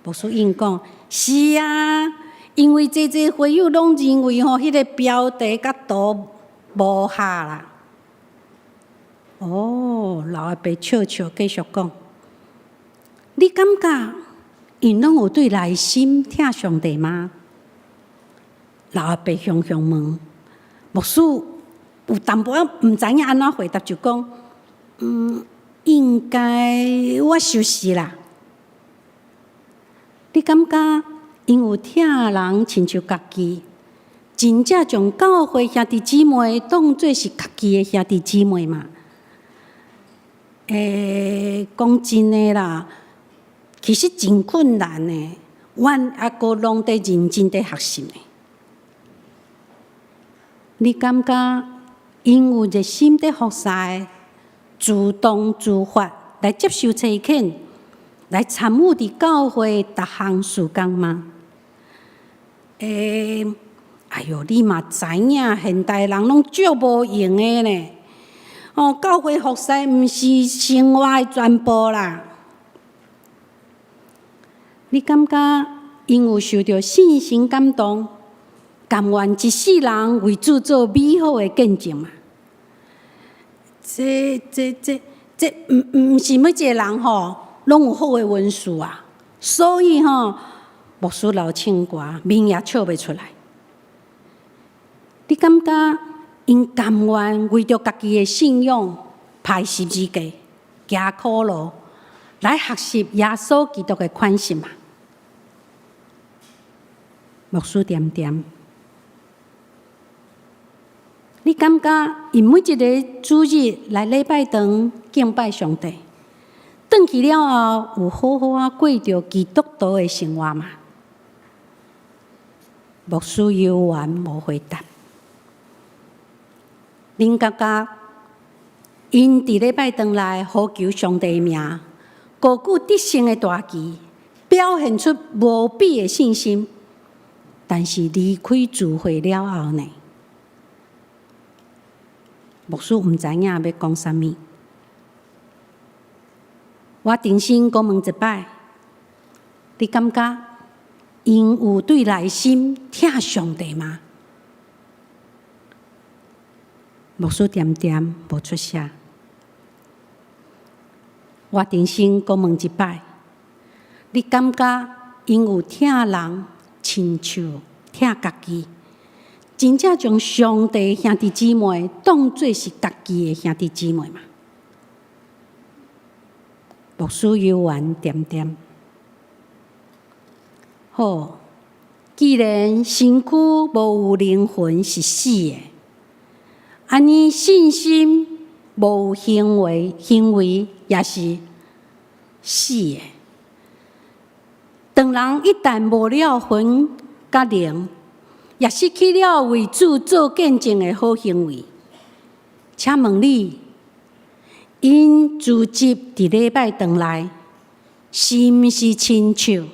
[SPEAKER 1] 牧師應講：是啊，因為濟濟會友攏認為吼，彼个標題佮圖無合啦。哦，老阿伯笑笑繼續講：你感覺𪜶攏有對內心疼上帝嗎？老阿伯雄雄問。牧師有淡薄仔毋知影按怎回答，就講：嗯，應該我想是啦。你感覺𪜶有疼人親像家己，真正將教會兄弟姊妹當做是家己的兄弟姊妹嗎？欸，講真的啦，其實真困難的，阮猶閣攏佇認真佇學習呢。你感覺𪜶有熱心佇服侍，主動自發來接受差遣，來參與佇教會逐項事工嗎？欸，哎喲，你嘛知影，現代人攏足無閒的呢。哦，教會服侍毋是生活的全部啦。你感覺𪜶有受著聖神感動，甘願一世人為主做美好的見證嗎？這、這、這、這毋是每一個人吼，攏有好的文思啊。所以吼，牧師流唱歌，面也笑袂出來。你感覺𪜶甘願為著家己的信仰，排十字架、行苦路，來學習耶穌基督的款式嗎？牧師恬恬。你感覺𪜶每一个主日來禮拜堂敬拜上帝，轉去了後有好好仔過著基督徒的生活嗎？牧師猶原無回答。恁感覺𪜶佇禮拜堂內呼求上帝名，高舉得勝的大旗，表現出無比的信心。但是離開聚會了後呢？牧師毋知影欲講啥物。我重新閣問一擺，你感覺𪜶有對內心疼上帝嗎？牧師恬恬無出聲。我重新閣問一擺，你感覺𪜶有疼人親像疼家己？真正將上帝兄弟姊妹當做是家己的兄弟姊妹嗎？牧師猶原恬恬。好，既然身軀無有靈魂是死的，按呢信心無行為，行為也是死的。當人一旦無了魂佮靈，也失去了為主做見證的好行為。請問你，𪜶聚集佇禮拜堂內，是毋是親像？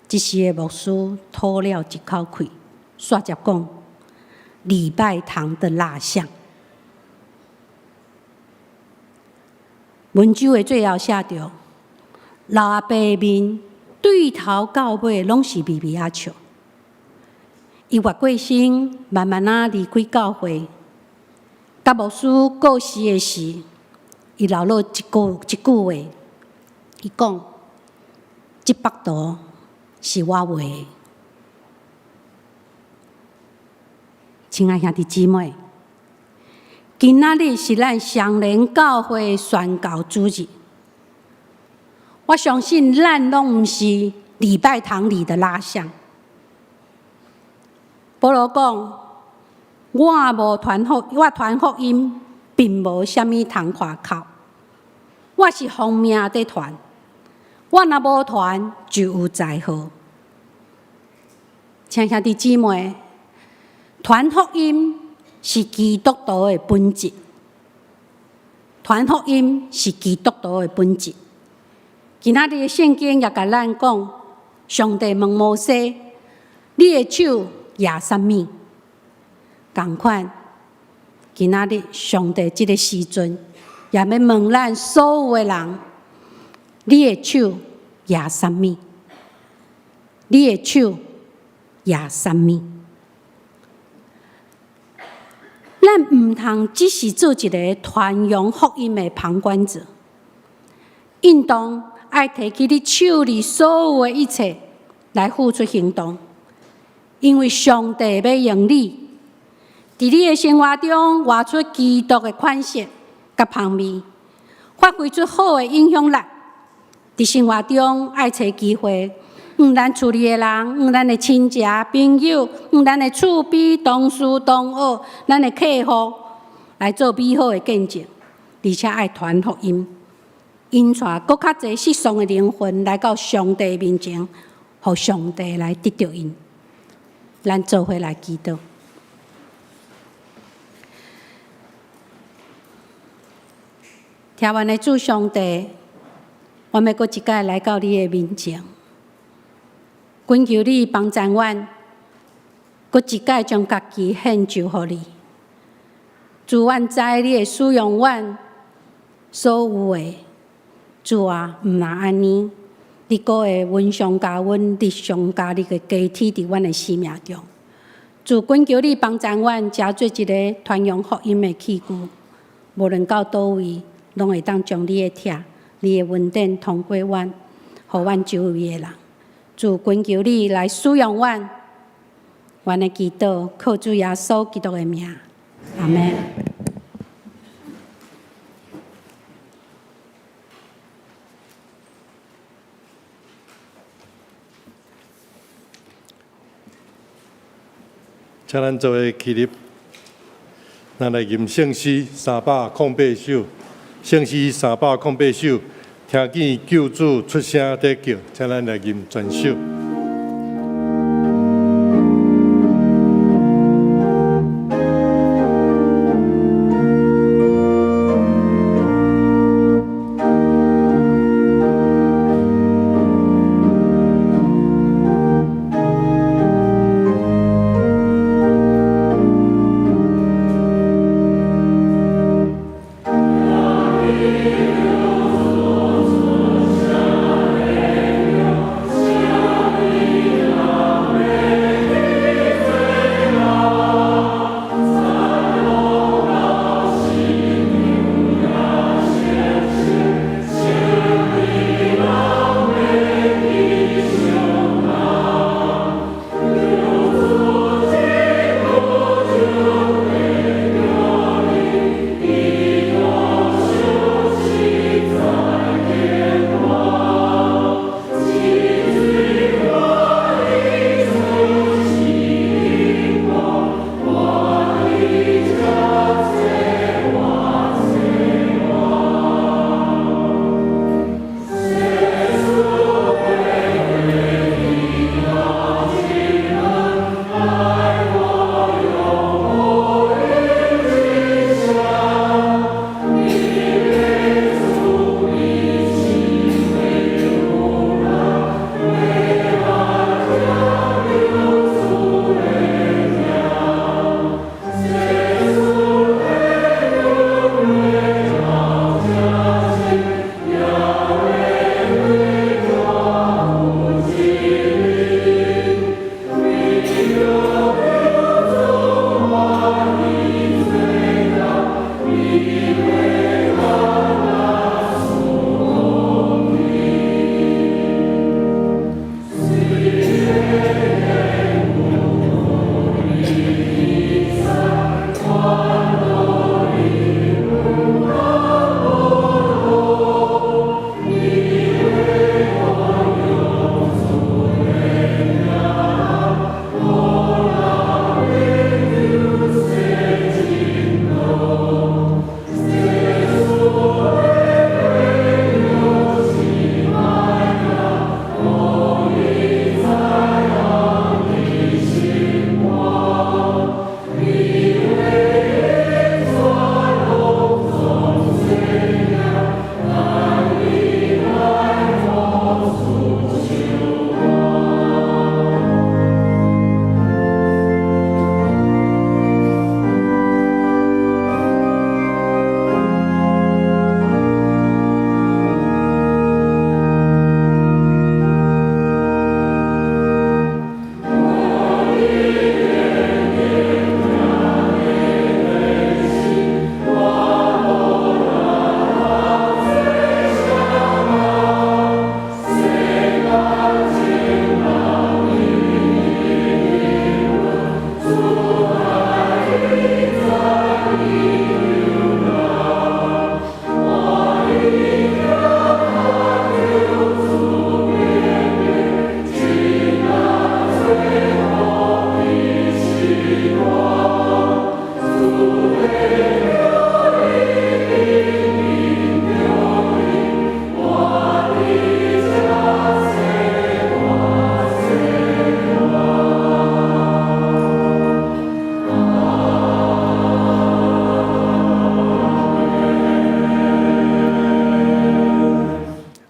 [SPEAKER 1] 這時的牧師吐了一口氣，煞接講：禮拜堂的蠟像。文章的最後寫著：老阿伯的面對頭到尾攏是微微仔笑。伊越過身，慢慢仔離開教會。佮牧師告辭的時，伊流落一句話，伊講：這幅圖是我畫的。親愛兄弟姊妹，今仔日是咱雙連教會的宣教主日。我相信咱攏毋是禮拜堂裡的蠟像。保羅講：我無傳福，我傳福音，並無啥物通誇口。我是奉命佇傳，我若無傳，就有災禍。親兄弟姊妹，傳福音是基督徒的本質。傳福音是基督徒的本質。今仔日的聖經也共咱講，上帝問摩西：你的手舉啥物？仝款，今仔日上帝這个時陣，也欲問咱所有的人：你的手舉啥物？你的手舉啥物？咱毋通只是做一个傳揚福音的旁觀者，應當愛提起你手裡所有的一切來付出行動，因為上帝欲用你，佇你的生活中活出基督的款式佮芳味，發揮出好的影響力。佇生活中愛揣機會，向咱厝裡的人，向咱的親戚朋友，向咱的厝邊同事同學，咱的客戶來做美好的見證，而且愛傳福音，引帶閣較濟失喪的靈魂來到上帝面前，予上帝來得著𪜶。咱做伙來祈禱。疼阮的主上帝，阮欲閣一擺來到你的面前，懇求你幫助阮，閣一擺將家己獻上予你。主，阮知你會使用阮所有的，主啊，毋但按呢，你閣會溫常共阮日常加你的加添佇阮的生命中。主懇求你幫助阮，成做一個傳揚福音的器具，無論到佗位，攏會當將你的疼、你的恩典通過阮，予阮周圍的人。主懇求你來使用阮，阮的祈禱靠主耶穌基督的名，阿們。
[SPEAKER 2] 請咱做伙起立，咱來吟聖詩308首，聖詩三百空八首，聽見救主出聲在叫，請咱來吟全首。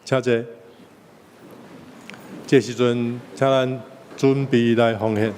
[SPEAKER 2] 請坐。這時陣，請咱準備來奉獻。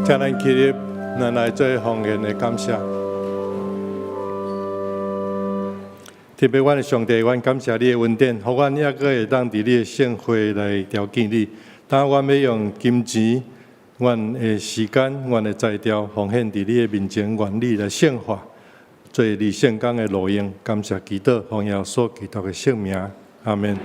[SPEAKER 2] 請咱起立，咱來做奉獻的感謝。特別阮的上帝，阮感謝你的恩典，予阮猶閣會當佇你的聖會來朝見你。當阮欲用金錢、阮的時間、阮的才調奉獻佇你的面前，願你來聖化，做你聖工的路用。感謝祈禱，奉耶穌基督的聖名，阿們。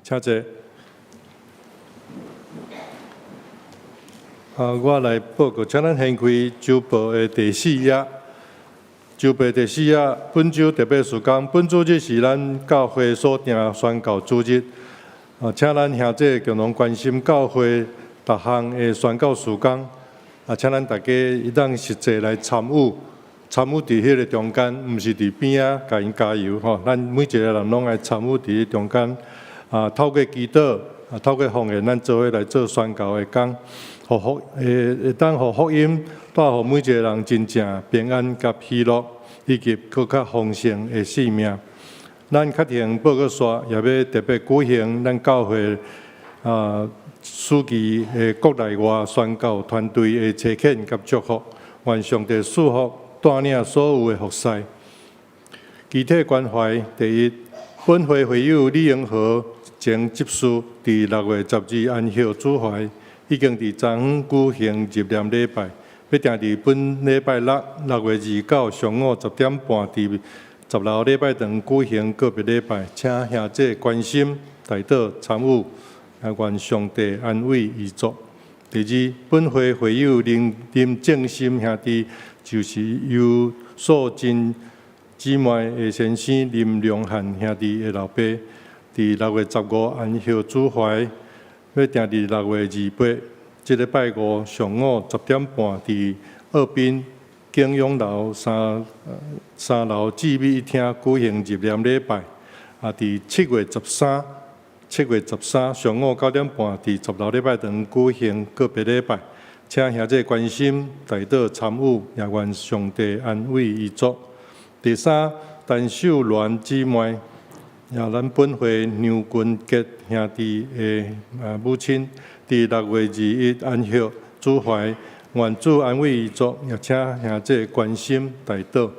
[SPEAKER 2] 請坐。啊，我來報告，請咱掀開週報的第四頁。週報第四頁，本週特別事工，本主日是咱教會所定宣教主日。啊，請咱兄弟共同關心教會逐項的宣教事工。啊，請咱大家會當實際來參與，參與佇彼个中間，毋是佇邊仔共𪜶加油吼。咱每一个人攏愛參與佇彼中間。啊，透過祈禱，啊，透過奉獻，咱做伙來做宣教的工，予福會會當予福音帶予每一个人真正平安佮喜樂，以及閣較豐盛的生命。咱確定報告煞，也欲特別舉行咱教會啊暑期的國內外宣教團隊的差遣佮祝福，願上帝賜福帶領所有的服侍。具體關懷第一，本會會友李永和前執事佇6月12安息主懷，已經佇昨昏舉行入殮禮拜，欲定佇本禮拜六6月29上午10點半佇十樓禮拜堂舉行告別禮拜，請兄弟關心、代禱參與，啊，願上帝安慰遺族。第二，本會會友林林正心兄弟，就是由素貞姊妹的先生林良漢兄弟的老爸，佇6月15安息主懷，欲定佇6月28，這个拜五上午10點半，佇澳濱景永樓三三樓姊美廳舉行入殮禮拜。啊，佇7月13，7月13上午9點半，佇十樓禮拜堂舉行告別禮拜，請兄弟關心、代禱參與，也願上帝安慰遺族。第三，陳秀鸞姊妹，也咱本會梁君傑兄弟的母親，佇6月21安息主懷，願主安慰遺族，也請兄弟關心代禱。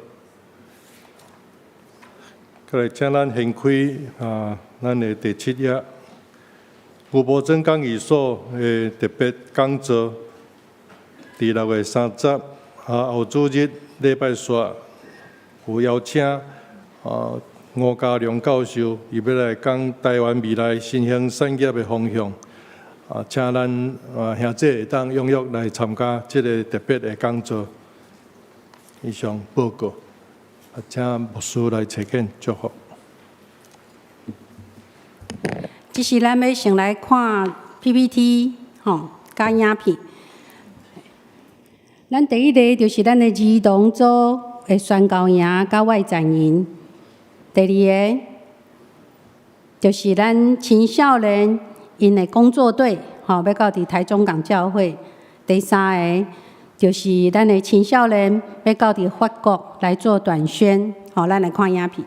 [SPEAKER 2] 過來，請咱掀開啊，咱的第七頁，吳伯珍講義所的特別講座，佇6月30啊後主日禮拜四有邀請啊吳家良教授，伊欲來講台灣未來新興產業的方向，啊，請咱啊兄弟會當踴躍來參加這个特別的講座。以上報告。啊，請牧師來查見祝福。
[SPEAKER 1] 這是咱欲先來看 PPT 吼，佮影片。咱第一个就是咱的兒童組的宣教營佮外展營。第二个就是咱青少年𪜶的工作隊，吼，欲到佇台中港教會。第三个就是咱的青少年欲到佇法國來做短宣，吼，咱來看影片。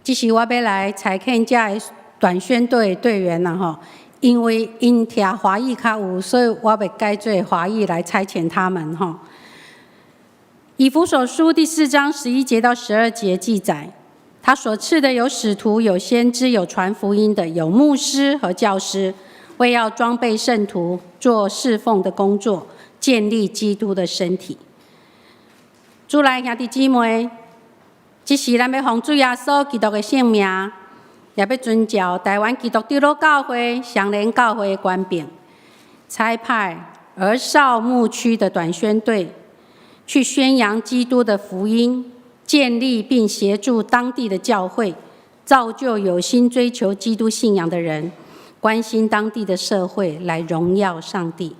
[SPEAKER 1] 這時我欲來差遣遮个短宣隊的隊員啦吼，因為𪜶聽華語較有，所以我欲改做華語來差遣他們吼。以弗所書第四章11節到12節記載，他所賜的有使徒、有先知、有傳福音的、有牧師和教師，為要裝備聖徒，做侍奉的工作，建立基督的身體。主內兄弟姊妹，這時咱欲奉主耶穌基督的聖名，也欲遵照台灣基督長老教會雙連教會的權柄，差派兒少牧區的短宣隊，去宣揚基督的福音，建立並協助當地的教會，造就有心追求基督信仰的人，關心當地的社會，來榮耀上帝。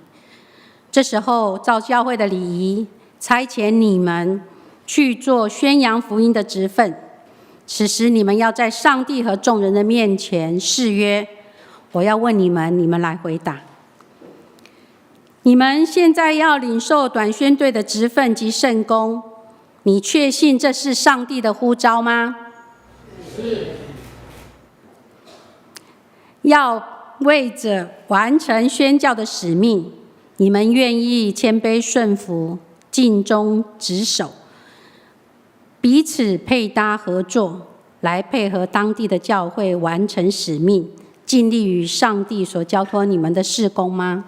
[SPEAKER 1] 這時候，照教會的禮儀，差遣你們去做宣揚福音的職分。此時，你們要在上帝和眾人的面前誓約。我要問你們，你們來回答。你們現在要領受短宣隊的職分及聖工，你確信這是上帝的呼召嗎？
[SPEAKER 3] 是。
[SPEAKER 1] 要為着完成宣教的使命，你們願意謙卑順服、盡忠職守，彼此配搭合作，來配合當地的教會完成使命，盡力於上帝所交託你們的事工嗎？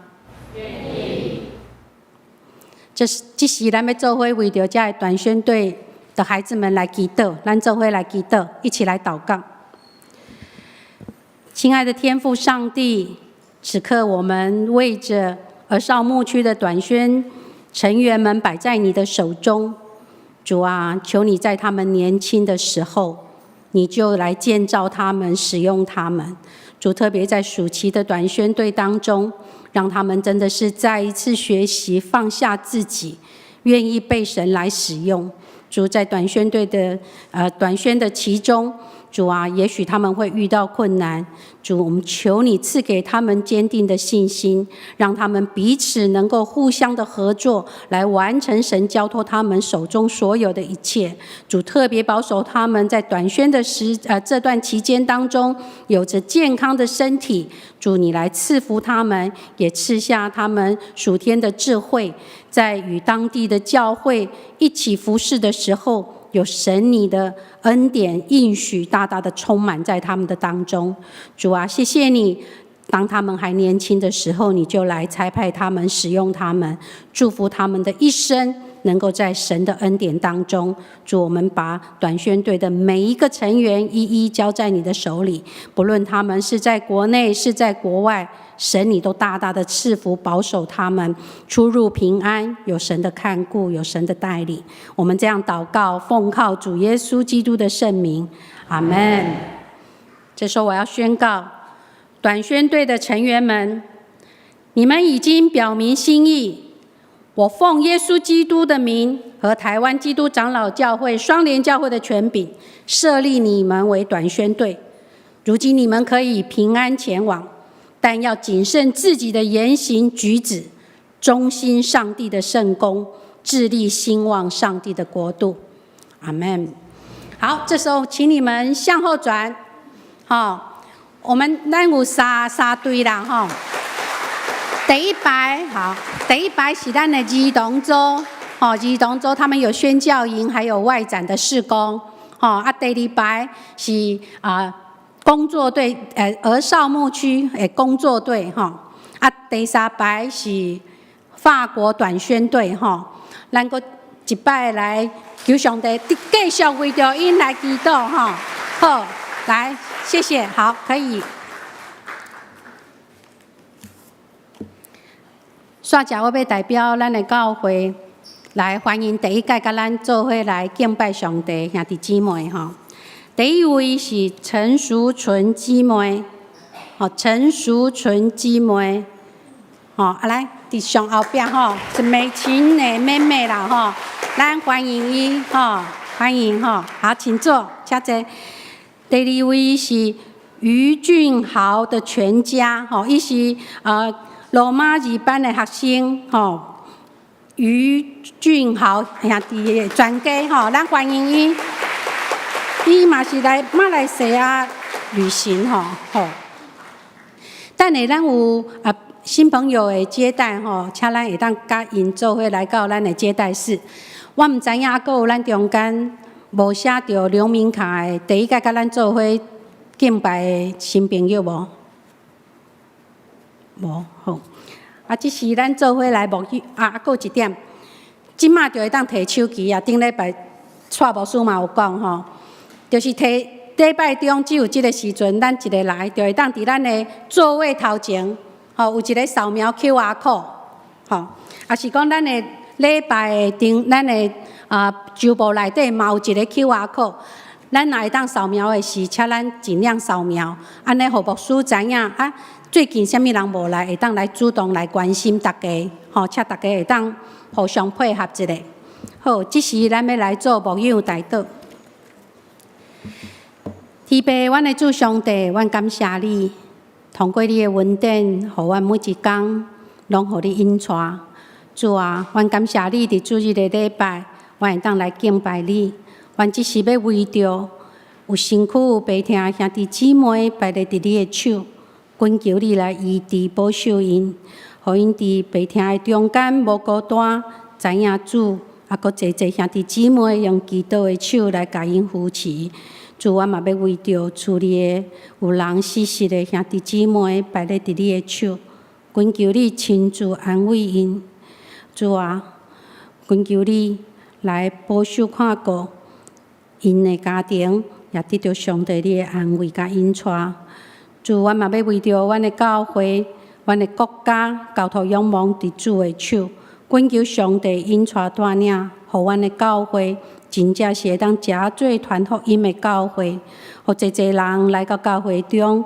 [SPEAKER 3] 願意。
[SPEAKER 1] 這是這時，咱欲做伙為著遮个短宣隊的孩子們來祈禱，咱做伙來祈禱，一起來禱告。親愛的天父上帝，此刻我們為著兒少牧區的短宣成員們擺在你的手中，主啊，求你在他們年輕的時候，你就來建造他們，使用他們。主特別在暑期的短宣隊當中，讓他們真的是再一次學習放下自己，願意被神來使用。主在短宣隊的短宣的其中，主啊，也許他們會遇到困難。主，我們求你賜給他們堅定的信心，讓他們彼此能夠互相的合作，來完成神交託他們手中所有的一切。主特別保守他們在短宣的這段期間當中，有着健康的身體。主，你來賜福他們，也賜下他們屬天的智慧，在與當地的教會一起服侍的時候，有神你的恩典應許大大的充滿在他們的當中。主啊，謝謝你，當他們還年輕的時候，你就來差派他們，使用他們，祝福他們的一生能夠在神的恩典當中。主，我們把短宣隊的每一個成員一一交在你的手裡，不論他們是在國內是在國外，神你都大大的賜福保守他們出入平安，有神的看顧，有神的帶領。我們這樣禱告，奉靠主耶穌基督的聖名，阿門。這時候我要宣告，短宣隊的成員們，你們已經表明心意。我奉耶穌基督的名和台灣基督長老教會雙連教會的權柄，設立你們為短宣隊。如今你們可以平安前往，但要謹慎自己的言行舉止，忠心上帝的聖工，致力興旺上帝的國度。阿門。好，這時候請你們向後轉。好，我們咱有三隊啦，吼。第一排好，第一排是咱的兒童組，吼，兒童組他們有宣教營，還有外展的事工，吼啊。第二排是啊工作隊，兒少牧區的工作隊，吼啊。第三排是法國短宣隊，吼。咱閣一擺來求上帝，繼續為著𪜶來祈禱，吼。好，來，謝謝，好，可以。煞食我欲代表咱的教會來歡迎第一屆佮咱做伙來敬拜上帝兄弟姊妹吼。第一位是陳淑純姊妹，吼，陳淑純姊妹，吼，啊來，佇上後壁吼，是美琴的妹妹啦吼，咱歡迎伊吼，歡迎吼，好，請坐，請坐。第二位是余俊豪的全家，吼，伊是羅馬二班的學生，吼，余俊豪兄弟的全家，吼，咱歡迎伊。伊嘛是來馬來西亞旅行吼吼。等下咱有啊新朋友的接待吼，請咱會當佮𪜶做伙來到咱的接待室。我毋知影猶閣有咱中間無寫著留名卡的，第一擺佮咱做伙敬拜的新朋友無？無好。啊，這是咱做伙來牧啊，猶閣有一點，這馬就會當提手機啊。頂禮拜蔡牧師嘛有講吼，就是提禮拜中只有這个時陣，咱一个來就會當佇咱的座位頭前，吼有一个掃描 QR code，吼，抑是講咱的禮拜的頂，咱的啊周報內底嘛有一個 QR code，咱若會當掃描的時，請咱盡量掃描，按呢予牧師知影啊。最近啥物人無來，會當來主動來關心大家，吼，請大家會當互相配合一下。好，這時咱欲來做牧養代禱。天父，阮的主上帝，阮感謝你，通過你的恩典，予阮每一工攏予你引帶。主啊，阮感謝你佇主日的禮拜，阮會當來敬拜你。阮這時欲為著有身軀有病痛的兄弟姊妹，擺咧佇你的手，懇求你來醫治保守𪜶，予𪜶佇病痛的中間無孤單，知影主猶閣濟濟兄弟姊妹用祈禱的手來共𪜶扶持。主，阮嘛欲為著厝裡的有人死歿的兄弟姊妹擺咧佇你的手，懇求你親自安慰𪜶。主啊，懇求你來保守看顧𪜶的家庭，也得著上帝你的安慰佮引帶。主，阮嘛欲為著阮的教會、阮的國家交託仰望佇主的手，懇求上帝引帶帶領，予阮的教會真正是會當誠做傳福音的教會，予濟濟人來到教會中，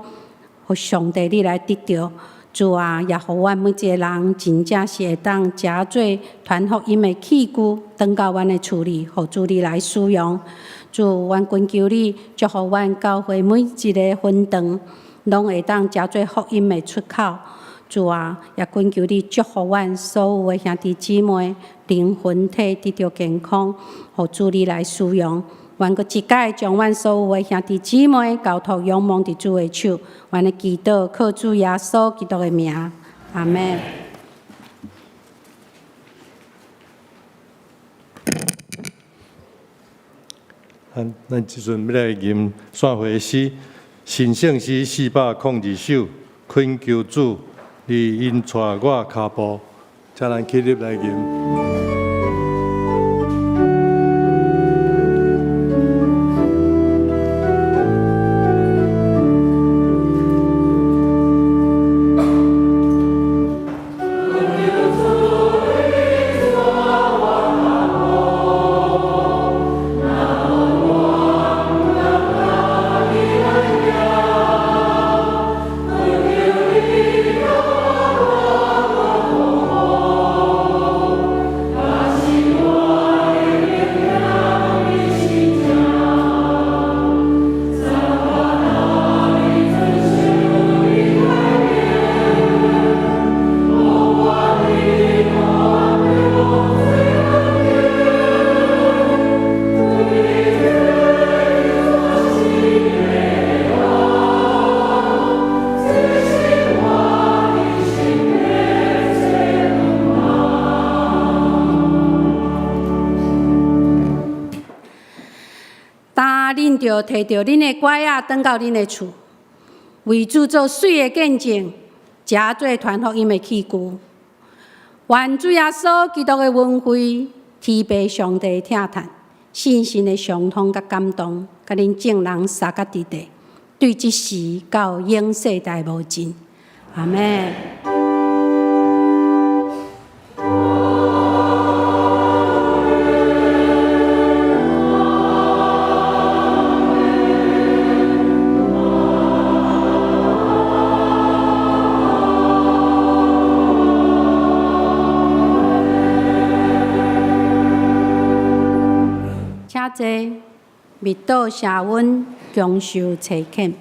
[SPEAKER 1] 予上帝你來得著。主啊，也予阮每一个人真正是會當誠做傳福音的器具，轉到阮的厝裡，予主你來使用。主，阮懇求你祝福阮教會每一个分堂，攏會當誠做福音的出口。主啊，也懇求你祝福阮所有的兄弟姊妹，靈魂體得著健康，予主你來使用。阮閣一擺將阮所有的兄弟姊妹交託仰望佇主的手，阮的祈禱靠主耶穌基督的名，阿們。
[SPEAKER 2] 咱咱這陣欲來吟散回詩，神聖詩402首，懇求主，你引帶我跤步，請咱起立來吟。
[SPEAKER 1] 恁著提著恁的拐仔，轉到恁的厝，為主做媠的見證，誠做傳福音的器具。願主耶穌基督的恩惠，天父上帝的疼疼，聖神的相通佮感動，佮恁眾人三甲佇地，對這時到永世代無盡。阿們。請坐，密道社溫，享受差遣。